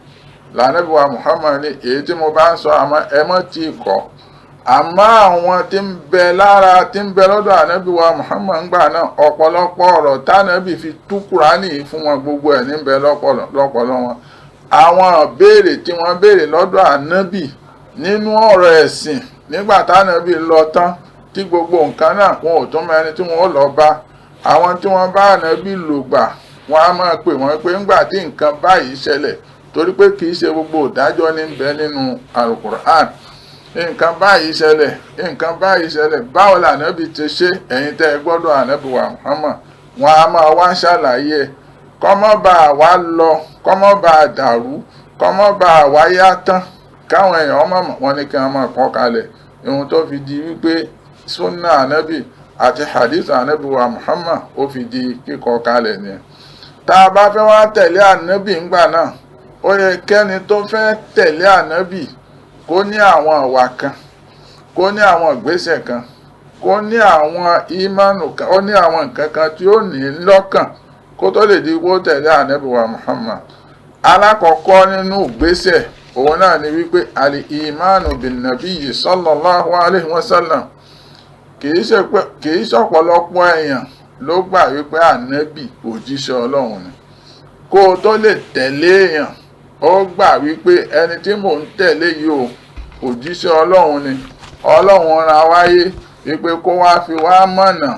Lànàbí wa Muhammad ní èyí tí mo bá ń sọ, àmọ́ ẹ mọ́ tí ì kọ́. Àmọ́ àwọn tí ń bẹ lára, tí ń bẹ lọ́dọ̀ Ànábì wa Muhammad ńgbà náà, ọ̀pọ̀lọpọ̀ ọ̀rọ̀ tánàbì fi tú Kùránì fún wọn, gbogbo ẹ̀ ní ń bẹ lọ́pọlọ wọn. Àwọn béèrè tí wọ́n béèrè lọ́dọ̀ Ànábì nínú ọ̀rọ̀ ẹ̀sìn nígbà tánàbì lọ tán, tí gbogbo nǹkan náà wọn ò tún mọ ẹni tí wọ́n ó lọ bá. Àwọn tí wọ́n bá Ànábì lò gbà, wọ́n á máa pè wọ́n pé ńgbà tí nǹkan báyìí ṣẹlẹ̀, torí pé kì í ṣe gbogbo ìdájọ́ ní ń bẹ nínú Al-Qur'an. Nǹkan báyìí ṣẹlẹ̀, nǹkan báyìí ṣẹlẹ̀, báwo lànábì ti ṣe? Ẹ̀yin tẹ́ ẹ gbọ́dọ̀ Ànábì wa Muhammad, wọn a máa wá ṣàlàyé kọ́mọ́ bá wa lọ, kọ́mọ́ bá dàrú, kọ́mọ́ bá wa yá tán, káwọn èèyàn mọ̀ wọn ní kí wọ́n máa kọ́ kalẹ̀. Ohun tó fi di wípé sunna Ànábì àti hadith Ànábì wa Muhammad ó fi di kíkọ kalẹ̀ ni. Tá a bá fẹ́ wá tẹ̀lé Ànábì ńgbà náà, ó yẹ kẹ́ni tó fẹ́ tẹ̀lé Ànábì kó ní àwọn ìwà kan, kó ní àwọn ìgbésẹ̀ kan, kó ní àwọn ìmánu kan, ó ní àwọn nǹkan kan tí ó ní lọ́kàn kó tó lè di kó tẹ̀lé Ànábì wa Muhammad. Alákọ̀ọ́kọ́ nínú ìgbésẹ̀ òun náà ni wípé àlì ìmánu bin nabiyyi sallallahu alayhi wa sallam. Kì í ṣọ̀pọ̀lọpọ̀ èèyàn ló gbà wípé Ànábì òjíṣẹ́ Ọlọ́run ni. Kó o tó lè tẹ̀lé èèyàn, ó gbà wípé ẹni tí mò ń tẹ̀lé yìí o, òjíṣẹ́ Ọlọ́run ni. Ọlọ́run rán wáyé wípé kó wá fi wá mọ̀nà.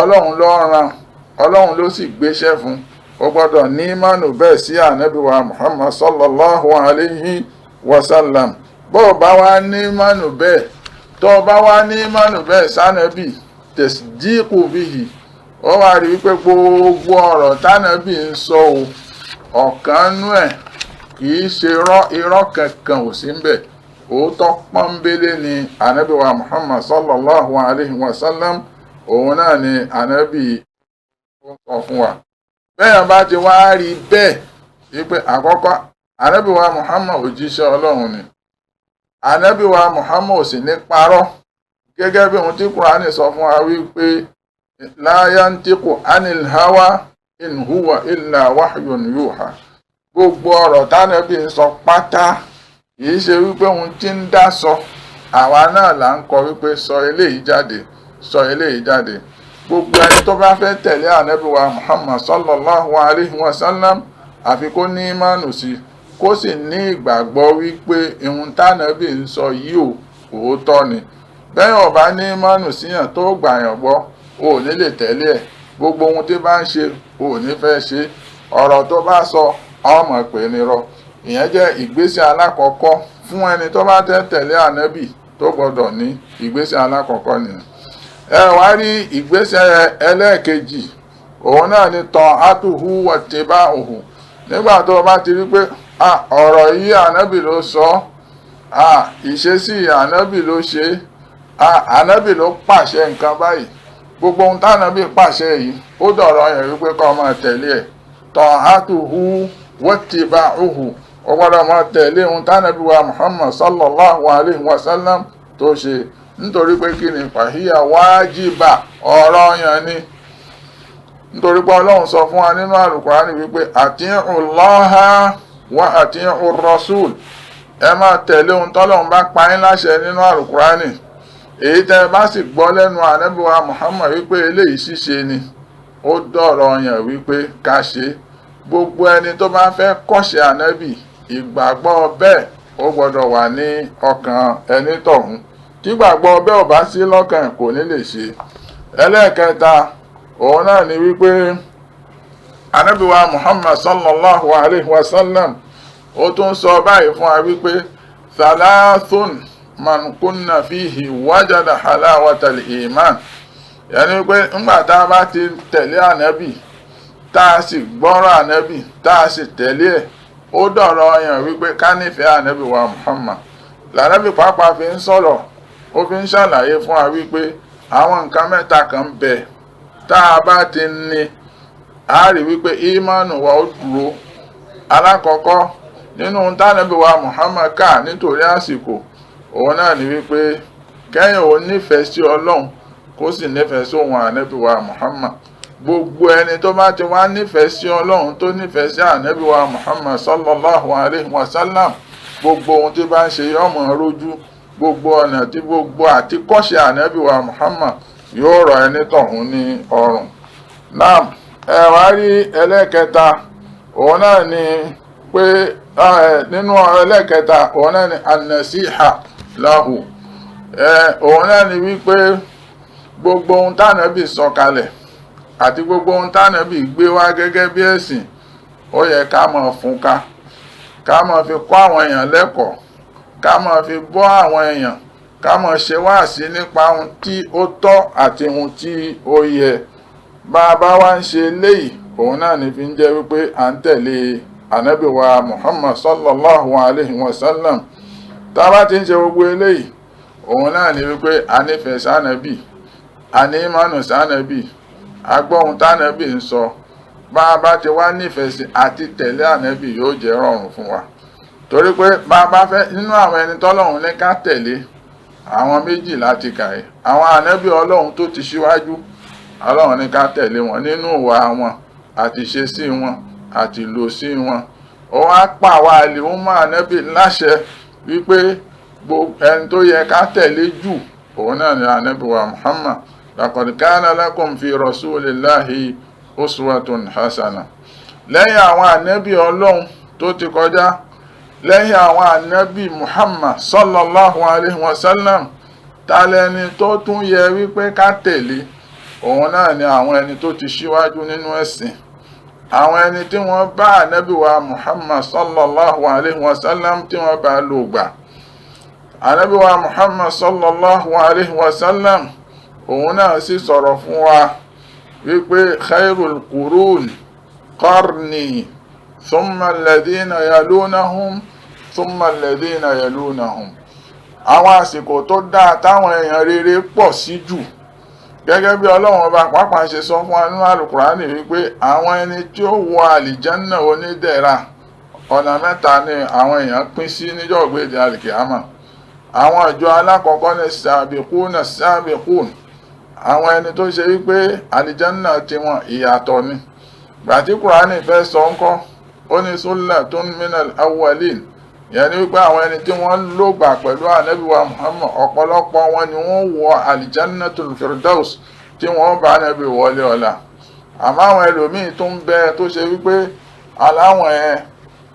Ọlọ́run ló rán, Ọlọ́run ló sì gbéṣẹ́ fún. Ó gbọ́dọ̀ ní ìmánu bẹ́ẹ̀ sí Ànábì wa Muhammad sallallahu alayhi wa sallam. Bó o bá wá ní ìmánu bẹ́ẹ̀, tó o bá wá ní ìmánu bẹ́ẹ̀ sánàbì, tasdiqu bihi, ó wá rí wípé gbogbo ọ̀rọ̀ tánàbì ń sọ o, ọ̀kan nú ẹ̀ kìí ṣe irọ́ kankan ò sí ńbẹ̀. Òótọ́ pọ́nbélé ni Ànábì wa Muhammad sallallahu alayhi wa sallam, òun náà ni Ànábì sọ fún wa. Bẹ́ẹ̀ bá ti wá rí bẹ́ẹ̀ wípé àkọ́kọ́ Ànábì wa Muhammad òjíṣẹ́ Ọlọ́run ni, Ànábì wa Muhammad ò sì ní parọ́, gẹ́gẹ́ bí ohun tí Kùránì sọ fún wa wípé la yantiqu anil hawa in huwa illa wahyun yuha. Gbogbo ọ̀rọ̀ tánàbí ń sọ pátá kìí ṣe wípé ohun tí ń dá sọ, Àwa náà là ń kọ wípé sọ eléyìí jáde, sọ eléyìí jáde. Gbogbo ẹni tó bá fẹ́ tẹ̀lé ànábì wa Muhammad sallallahu alayhi wa sallam, àfi kó ní ìmánu sí, kó sì ní ìgbàgbọ́ wípé ihun tánàbì ń sọ yìí ò òótọ́ ni. Bẹ́ẹ̀ ò bá ní ìmánu síyàn tó gbàyàn gbọ́, o ò ní lè tẹ̀lé ẹ̀. Gbogbo ohun tí bá ń ṣe, o ò ní fẹ́ ṣe. Ọ̀rọ̀ tó bá sọ, ọmọ pè ní rọ. Ìyẹn jẹ́ ìgbésẹ̀ alákọ̀ọ́kọ́ fún ẹni tó bá tẹ́ tẹ̀lé ànábì tó gbọ́dọ̀ ní ìgbésẹ̀ alákọ̀ọ́kọ́ nìyẹn. Ẹ wá rí ìgbésẹ̀ ẹlẹ́ẹ̀kejì, òun náà ni tán átùhù wọ̀tẹ́bá òhù. Nígbà tó o bá ti rí pé ọ̀rọ̀ yìí ànábì ló sọ, ìṣesí ànábì ló ṣe, ànábì ló pàṣẹ nǹkan báyìí, gbogbo ohun tánàbì pàṣẹ yìí ó dọ̀rọ̀ yẹn wípé kó máa tẹ̀lé ẹ̀. Tán átùhù wọ̀tẹ́bá òhù, ó gbọ́dọ̀ máa tẹ̀lé ohun tánàbì wa Muhammad sallallahu alayhi wa sallam tó ṣe, nítorí pé kí ni fàhíyà wájìbà, ọ̀rọ̀ yẹn ni. Nítorí pé Ọlọ́run sọ fún wa nínú Àlùkùránì wípé ati'u Allaha wa ati'u Rasul, ẹ máa tẹ̀lé ohun tọ́lọ́run bá pa yín láṣẹ nínú Àlùkùránì. Èyí tẹ́ ẹ bá sì gbọ́ lẹ́nu ànábì wa Muhammad wípé eléyìí ṣíṣe ni, ó dọ̀rọ̀ yẹn wípé ká ṣe. Gbogbo ẹni tó bá fẹ́ kọ́ṣe ànábì, ìgbàgbọ́ bẹ́ẹ̀ ó gbọ́dọ̀ wà ní ọkàn ẹni tọ̀hún. Tí gbàgbọ́ bẹ́ẹ̀ ò bá sí lọ́kàn, kò ní lè ṣe. Ẹlẹ́ẹ̀kẹta, òun náà ni wípé ànábì wa Muhammad sallallahu alayhi wa sallam ó tún sọ báyìí fún wa wípé thalathun man kunna fihi wajada halawatal iman. Yẹni wípé ńgbà tá a bá ti tẹ̀lé ànábì, tá a sì gbọ́rọ̀ ànábì, tá a sì tẹ̀lé ẹ̀, ó dọ̀rọ̀ yẹn wípé ká nífẹ̀ẹ́ ànábì wa Muhammad. Lànábì pàápàá fi ń sọ̀rọ̀, ó fi ń ṣàlàyé fún wa wípé àwọn nǹkan mẹ́ta kan bẹ tá a bá ti ní, a rí wípé ìmánu wa ó dúró. Alákọ̀ọ́kọ́ nínú tánàbí wa Muhammad ká nítorí àsìkò, òun náà ni wípé kẹ́yìn òun nífẹ̀ẹ́ sí Ọlọ́run, kó sì nífẹ̀ẹ́ sí òun ànábì wa Muhammad. Gbogbo ẹni tó bá ti wá nífẹ̀ẹ́ sí Ọlọ́run, tó nífẹ̀ẹ́ sí ànábì wa Muhammad sallallahu alayhi wa sallam, gbogbo ohun tí bá ń ṣe yóò mọ̀ rójú, gbogbo ọ̀nà tí gbogbo àti kọ́ṣe ànábì wa Muhammad yóò rọ ẹni tọ̀hún ní ọrùn. Naam, ẹ wá rí ẹlẹ́kẹta, òun náà ni pé nínú ẹlẹ́kẹta, òun náà ni an-nasiha lahu. Òun náà ni wípé gbogbo ohun tánàbì sọ kalẹ̀ àti gbogbo ohun tánàbì gbé wá gẹ́gẹ́ bí ẹ̀sìn, ó yẹ ká máa fún ká, ká máa fi kọ́ àwọn èèyàn lẹ́kọ̀ọ́, ká máa fi bọ́ àwọn èèyàn, ká máa ṣe wáàsí nípa ohun tí ó tọ́ àti ohun tí ó yẹ. Bá a bá wá ń ṣe léyìí, òun náà ni fi ń jẹ́ wípé à ń tẹ̀lé ànábì wa Muhammad sallallahu alayhi wa sallam. Tá a bá ti ń ṣe gbogbo eléyìí, òun náà ni wípé a nífẹ̀ẹ́ sánàbì, a ní ìmánu sánàbì, a gbọ́ ohun tánàbì ń sọ. Bá a bá ti wá nífẹ̀ẹ́ sí àti tẹ̀lé ànábì, yóò jẹ́ rọrùn fún wa. Torí pé bá a bá fẹ́ nínú àwọn ẹni tọ́lọ́run ní ká tẹ̀lé, àwọn méjì láti kà í. Àwọn ànábì Ọlọ́run tó ti ṣíwájú, Ọlọ́run ní ká tẹ̀lé wọn nínú ìwà wọn àti ìṣesí wọn àti ìlòsí wọn. Ó wá pa àwa àlìhùnmọ́ ànábì láṣẹ wípé gbogbo ẹni tó yẹ ká tẹ̀lé jù, òun náà ni ànábì wa Muhammad. Laqad kana lakum fi rasulillahi uswatun hasana. Lẹ́yìn àwọn ànábì Ọlọ́run tó ti kọjá, lẹ́yìn àwọn ànábì Muhammad sallallahu alayhi wa sallam, ta lẹni tó tún yẹ wípé ká tẹ̀lé, òun náà ni àwọn ẹni tó ti ṣíwájú nínú ẹ̀sìn, àwọn ẹni tí wọ́n bá ànábì wa Muhammad sallallahu alayhi wa sallam tí wọ́n bá lò gbà. Ànábì wa Muhammad sallallahu alayhi wa sallam òun náà sì sọ̀rọ̀ fún wa wípé khairul qurun qarni thumma alladhina yalunahum thumma alladhina yalunahum. Àwọn àsìkò tó dáa táwọn èèyàn rere pọ̀ sí jù, gẹ́gẹ́ bí Ọlọ́run ọba pàápàá ṣe sọ fún wa nínú Àlùkùránì wípé àwọn ẹni tí ó wọ àlìjánná onídẹ̀ra, ọ̀nà mẹ́ta ni àwọn èèyàn pín sí níjọ́ ògbéde àlìkìámà. Àwọn ìjọ alákọ̀ọ́kọ́ ní sàbìkún sàbìkún, àwọn ẹni tó ṣe wípé àlìjánná tiwọn ìyàtọ̀ ni. Gbàtí Kùránì fẹ́ sọ ńkọ́, ó ní sullatun minal awwalin, Ìyẹn ni wípé àwọn ẹni tí wọ́n lògbà pẹ̀lú ànábì wa Muhammad, ọ̀pọ̀lọpọ̀ wọn ni wọ́n wọ aljannatul firdaus tí wọ́n bá ànábì wọlé ọ̀la. Àmọ́ àwọn ẹlòmíín tó ń bẹ tó ṣe wípé aláwọn ẹ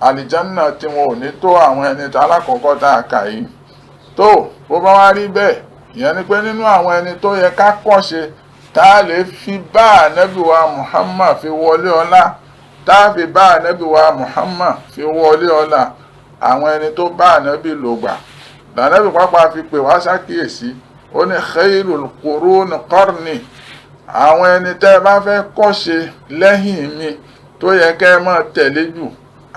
àlìjánná tí wọn ò ní tó àwọn ẹni tá alákọ̀ọ́kọ́ tá a kà yìí. Tó bó bá wá rí bẹ́ẹ̀, ìyẹn ni pé nínú àwọn ẹni tó yẹ ká kọ́ṣe tá a lè fi bá ànábì wa Muhammad fi wọlé ọlá, tá a fi bá ànábì wa Muhammad fi wọlé ọlá, àwọn ẹni tó bá ànábì lògbà lànábì pápá fi pè wá sákìyèsí. Ó ní khairul qurun qarni, àwọn ẹni tẹ́ ẹ bá fẹ́ kọ́ṣe lẹ́yìn mi tó yẹ kẹ́ ẹ máa tẹ̀lé jù,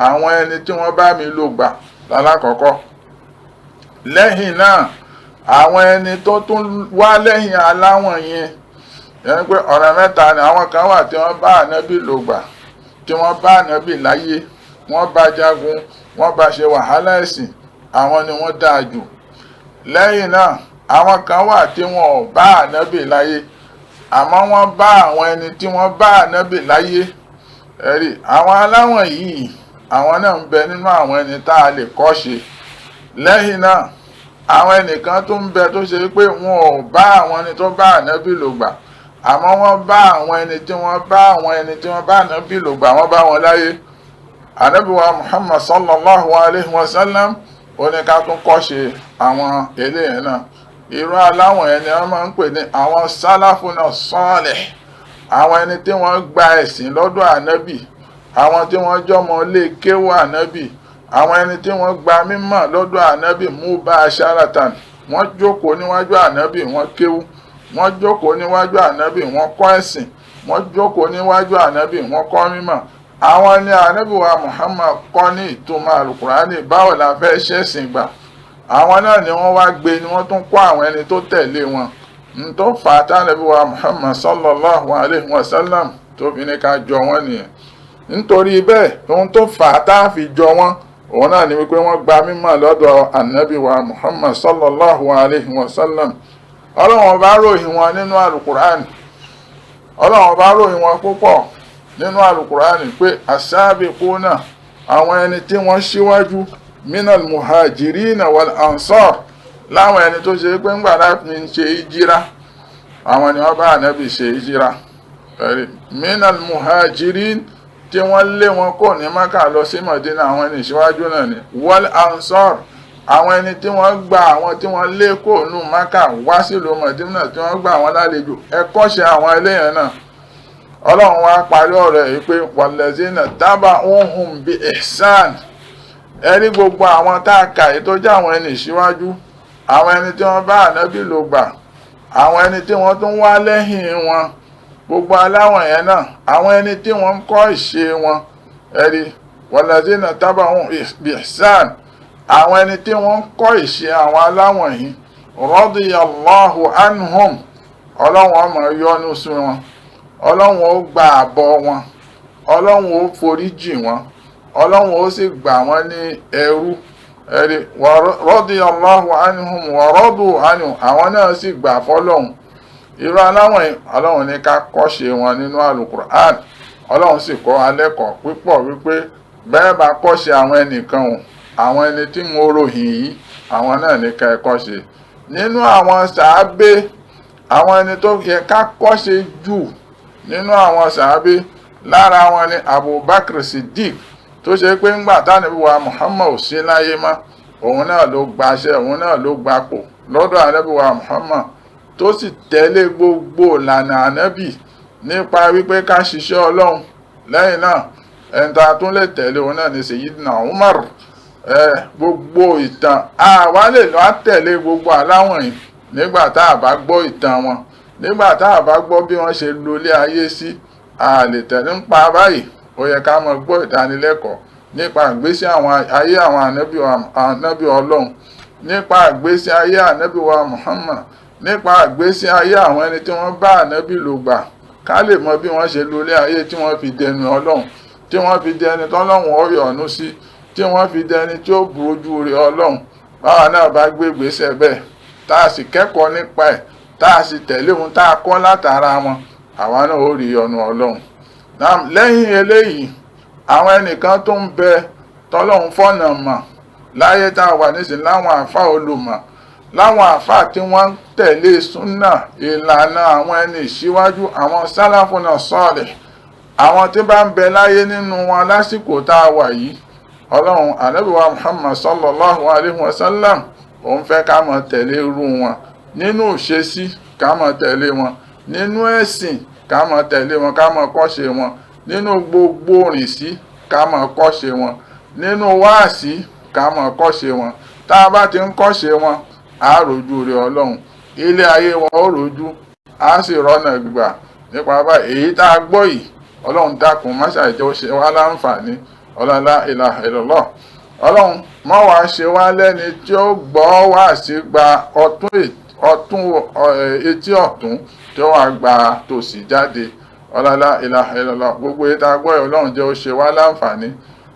àwọn ẹni tí wọ́n bá mi lò gbà lálákọ̀ọ́kọ́. Lẹ́yìn náà, àwọn ẹni tó tún wá lẹ́yìn aláwọ̀n yẹn, yẹn pé ọ̀rọ̀ mẹ́ta ni. Àwọn kan wà tí wọ́n bá ànábì lò gbà, tí wọ́n bá ànábì láyé, wọ́n bá jagun, wọ́n bá ṣe wàhálà ẹ̀sìn, àwọn ni wọ́n dáa jù. Lẹ́yìn náà, àwọn kan wà tí wọ́n ò bá ànábì láyé, àmọ́ wọ́n bá àwọn ẹni tí wọ́n bá ànábì láyé. Ẹ̀rí àwọn aláwọ̀n yìí, àwọn náà ń bẹ nínú àwọn ẹni tá a lè kọ́ ṣe. Lẹ́yìn náà, àwọn ẹnìkan tó ń bẹ tó ṣe pé wọn ò bá àwọn ẹni tó bá ànábì lò gbà, àmọ́ wọ́n bá àwọn ẹni tí wọ́n bá àwọn ẹni tí wọ́n bá ànábì lò gbà, wọ́n bá wọn láyé. Ànábì wa Muhammad sallallahu alayhi wa sallam ó ní ká tún kọ́ ṣe àwọn eléyìí náà. Irú aláwọ̀n ẹni wọ́n máa ń pè ní àwọn sálàfúnà sọ́ọ̀lẹ̀, àwọn ẹni tí wọ́n gba ẹ̀sìn lọ́dọ̀ ànábì, àwọn tí wọ́n jọmọ lé kéwú ànábì, àwọn ẹni tí wọ́n gba mímọ̀ lọ́dọ̀ ànábì mubasharatan. Wọ́n jókòó níwájú ànábì, wọ́n kéwú, wọ́n jókòó níwájú ànábì, wọ́n kọ́ ẹ̀sìn, wọ́n jókòó níwájú ànábì, wọ́n kọ́ mímọ̀. Àwọn ni ànábì wa Muhammad kọ́ ní ìtumọ̀ àlùkùránì, báwo la fẹ́ ṣẹ̀sìn gbà. Àwọn náà ni wọ́n wá gbé, ni wọ́n tún kọ́ àwọn ẹni tó tẹ̀lé wọn. N tó fà á tánàbí wa Muhammad sallallahu alayhi wa sallam tó fi ní ká jọ wọ́n nìyẹn. Nítorí bẹ́ẹ̀, ohun tó fà á tá a fi jọ wọ́n, òun náà ni wípé wọ́n gba mímọ̀ lọ́dọ̀ ànábì wa Muhammad sallallahu alayhi wa sallam. Ọlọ́run bá ròyìn wọn nínú alukur'an, Ọlọ́run bá ròyìn wọn púpọ̀ nínú alukur'an pé as-sabiquna, àwọn ẹni tí wọ́n ṣíwájú, minal muhajirina wal ansar, láwọn ẹni tó ṣe pé ńgbà láti ń ṣe ìjírá, àwọn ni wọ́n bá ànábì ṣe ìjírá. Minal muhajirin, tí wọ́n lé wọn kò ní Mákà lọ sí Mọ̀dínà, àwọn ẹni ìṣíwájú náà ni. Wal ansar, àwọn ẹni tí wọ́n gba àwọn tí wọ́n lé kò nù Mákà wá sílùú Mọ̀dínà, tí wọ́n gba àwọn lálejò, ẹ kọ́ṣe àwọn eléyàn náà. Ọlọ́run wá parí ọ̀rọ̀ yìí pé wallazina taba'uhum bi ihsan. Ẹ rí gbogbo àwọn tá a kà yìí tó jẹ́ àwọn ẹni ìṣíwájú, àwọn ẹni tí wọ́n bá ànábì lò gbà, àwọn ẹni tí wọ́n tún wá lẹ́yìn wọn, gbogbo aláwọ̀n yẹn náà, àwọn ẹni tí wọ́n ń kọ́ ìṣe wọn. Ẹ̀rí walazina taba'u bi ihsan, àwọn ẹni tí wọ́n ń kọ́ ìṣe àwọn aláwọ̀n yìí, radiyallahu anhum, Ọlọ́run ó máa yọ́nú sí wọn, Ọlọ́run ó gba àbọ̀ wọn, Ọlọ́run ó foríjì wọn, Ọlọ́run ó sì gbà wọ́n ní ẹrú. Ẹ̀rí radiyallahu anhum wa radu anhu, àwọn náà sì gbà fọ́lọ́hun. Irú aláwọ̀n Ọlọ́run ní ká kọ́ṣe wọn nínú alukur'an. Ọlọ́run sì kọ́ alẹ́kọ̀ọ́ púpọ̀ wípé bẹ́ẹ̀ bá kọ́ṣe àwọn ẹnìkan o, àwọn ẹni tí mo ròyìn yìí, àwọn náà ní ká ẹ kọ́ṣe. Nínú àwọn sàábé, àwọn ẹni tó yẹ ká kọ́ṣe jù nínú àwọn sàábé, lára wọn ni Abubakar Siddiq, tó ṣe pé ńgbà tánàbí wa Muhammad ò sí láyé mọ́, òun náà ló gbaṣẹ́, òun náà ló gbapò lọ́dọ̀ ànábì wa Muhammad, tó sì tẹ̀lé gbogbo ìlànà ànábì nípa wípé ká ṣiṣẹ́ Ọlọ́run. Lẹ́yìn náà, ẹni tá a tún lè tẹ̀lé òun náà ni Sayyidina Umar. Gbogbo ìtàn àwa lè lọ tẹ̀lé gbogbo aláwọ̀n yìí nígbà tá a bá gbọ́ ìtàn wọn, nígbà tá a bá gbọ́ bí wọ́n ṣe lólé ayé sí, a lè tẹ̀lé ń pa báyìí. Ó yẹ ká máa gbọ́ ìdánilẹ́kọ̀ọ́ nípa ìgbésí àwọn ayé àwọn ànábì Ọlọ́run, nípa ìgbésí ayé ànábì wa Muhammad, nípa ìgbésí ayé àwọn ẹni tí wọ́n bá ànábì lò gbà, ká lè mọ bí wọ́n ṣe lólé ayé tí wọ́n fi dẹnu Ọlọ́run, tí wọ́n fi dẹni tọ́lọ́run ó yọ́nú sí, tí wọ́n fi dẹni tí ó bu ojú rẹ̀ Ọlọ́run. Báwa náà bá gbé ìgbésẹ̀ bẹ́ẹ̀, tá a sì kẹ́kọ̀ọ́ nípa ẹ̀, tá a sì tẹ̀lé ohun tá a kọ́ látara wọn, àwa náà ó rí ọ̀nà Ọlọ́run. Lẹ́yìn eléyìí, àwọn ẹnìkan tó ń bẹ tọ́lọ́run fọ̀nà mọ̀, Láyé tá a wà nísìnyí láwọn àfa olùmọ̀, láwọn àfa tí wọ́n ń tẹ̀lé súnà, ìlànà àwọn ẹni ìṣíwájú, àwọn sálàfúnà sọ̀rẹ̀, àwọn tí bá ń bẹ láyé nínú wọn lásìkò tá a wà yìí, Ọlọ́run Ànábì wa Muhammad sallallahu alayhi wa sallam òun fẹ́ ká máa tẹ̀lé irú wọn nínú ìṣesí, ká máa tẹ̀lé wọn nínú ẹ̀sìn, ká máa tẹ̀lé wọn, ká máa kọ́ṣe wọn nínú gbogbo ìrìnsí, ká máa kọ́ṣe wọn nínú wáàsí, ká máa kọ́ṣe wọn. Tá a bá ti ń kọ́ṣe wọn, á rojú rẹ Ọlọ́run, ilé ayé wọn ó rojú, á sì rọ́nà gbà. Nípa báyìí èyí tá a gbọ́ yìí, Ọlọ́run dákun má ṣàìjẹ́ ó ṣe wá láǹfààní. Ọlọ́lá ilaha illallah. Ọlọ́run má wàá ṣe wá lẹ́ni tí ó gbọ́ wá sí gba ọ̀tún etí ọ̀tún tí ó wàá gba tòsì jáde. Ọlọ́lá ilaha illallah. Gbogbo èyí tá a gbọ́ yìí, Ọlọ́run jẹ́ ó ṣe wá láǹfààní.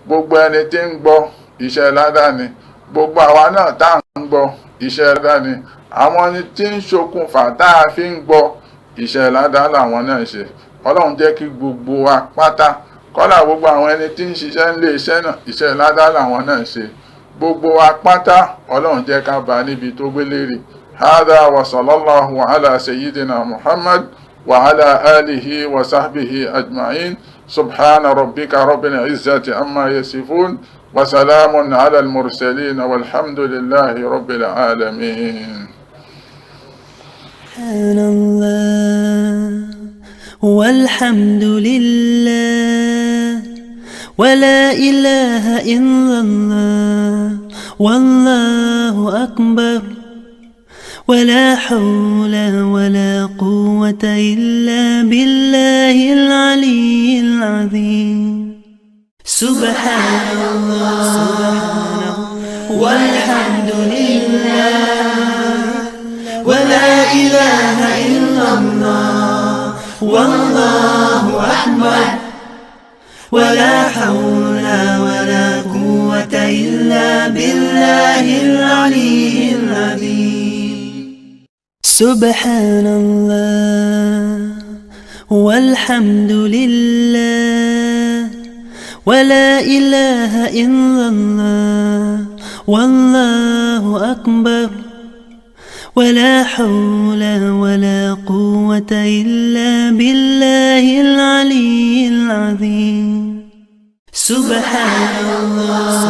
Gbogbo ẹni tí ń gbọ́ iṣẹ́ ládàá ni, gbogbo àwa náà tá à ń gbọ́ iṣẹ́ ládàá ni, àwọn ẹni tí ń ṣokùnfà tá a fi ń gbọ́ iṣẹ́ ládàá làwọn náà ń ṣe. Ọlọ́run jẹ́ kí gbogbo wa pátá, kọ́lá gbogbo àwọn ẹni tí ń ṣiṣẹ́ nílé iṣẹ́ náà, iṣẹ́ ládàá làwọn náà ń ṣe. Gbogbo wa pátá, Ọlọ́run jẹ́ ká bá níbi tó gbélére. Hádà wa sallallahu ala sayyidina Muhammad wa ala alihi wa sahbihi ajma'in. Subhana rabbika rabbil izzati amma yasifun wa salamun ala al-mursalin walhamdulillahi rabbil alamin. سبحان الله والحمد لله ولا إله إلا الله والله أكبر ولا حول ولا قوة إلا بالله العلي العظيم. سبحان الله والحمد لله ولا إله إلا الله والله أكبر ولا حول ولا قوة إلا بالله العلي العظيم. سبحان الله والحمد لله ولا إله إلا الله والله أكبر ولا حول ولا قوة إلا بالله العلي العظيم. سبحان الله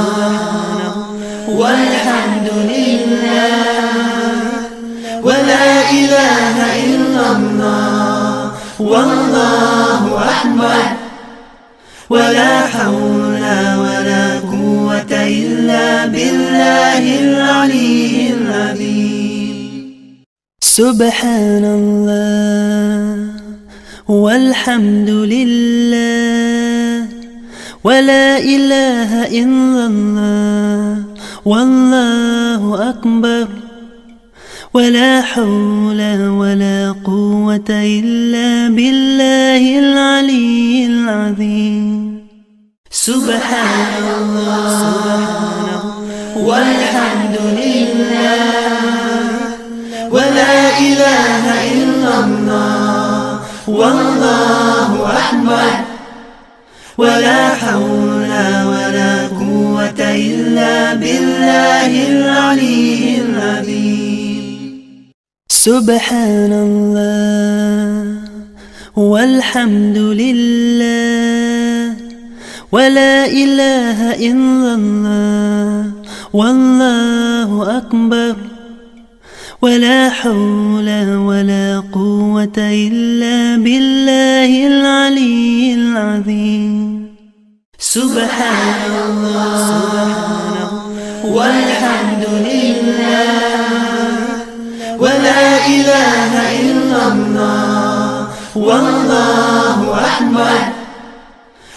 والحمد لله ولا إله إلا الله والله أكبر ولا حول ولا قوة إلا بالله العلي العظيم. سبحان الله والحمد لله ولا إله إلا الله والله أكبر ولا حول ولا قوة إلا بالله العلي العظيم. سبحان الله والحمد لله ولا إله إلا الله والله أكبر ولا حول ولا قوة إلا بالله العلي العظيم. سبحان الله والحمد لله ولا إله إلا الله والله أكبر ولا حول ولا قوة إلا بالله العلي العظيم. سبحان الله والحمد لله ولا إله إلا الله والله أكبر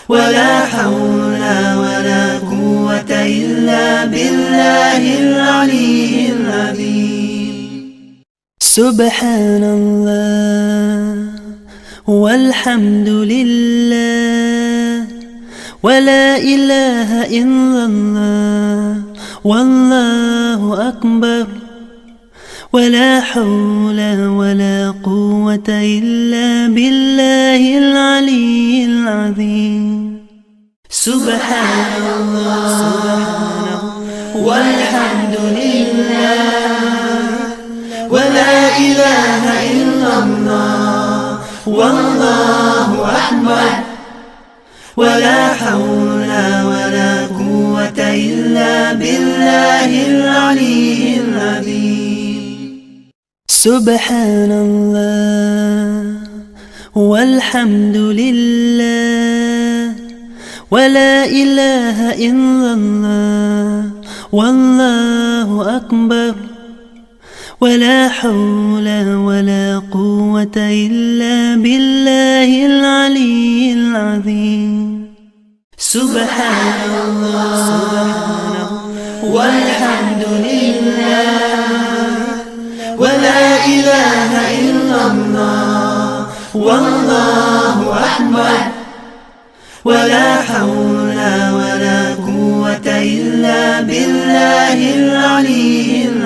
ولا حول ولا قوة إلا بالله العلي العظيم. سبحان الله والحمد لله ولا إله إلا الله والله أكبر ولا حول ولا قوة إلا بالله العلي العظيم. سبحان الله والحمد لله ولا إله إلا الله والله أكبر ولا حول ولا قوة إلا بالله العلي العظيم. سبحان الله والحمد لله ولا إله إلا الله والله أكبر ولا حول ولا قوة إلا بالله العلي العظيم. سبحان الله والحمد لله ولا إله إلا الله والله أكبر ولا حول ولا قوة إلا بالله العلي العظيم.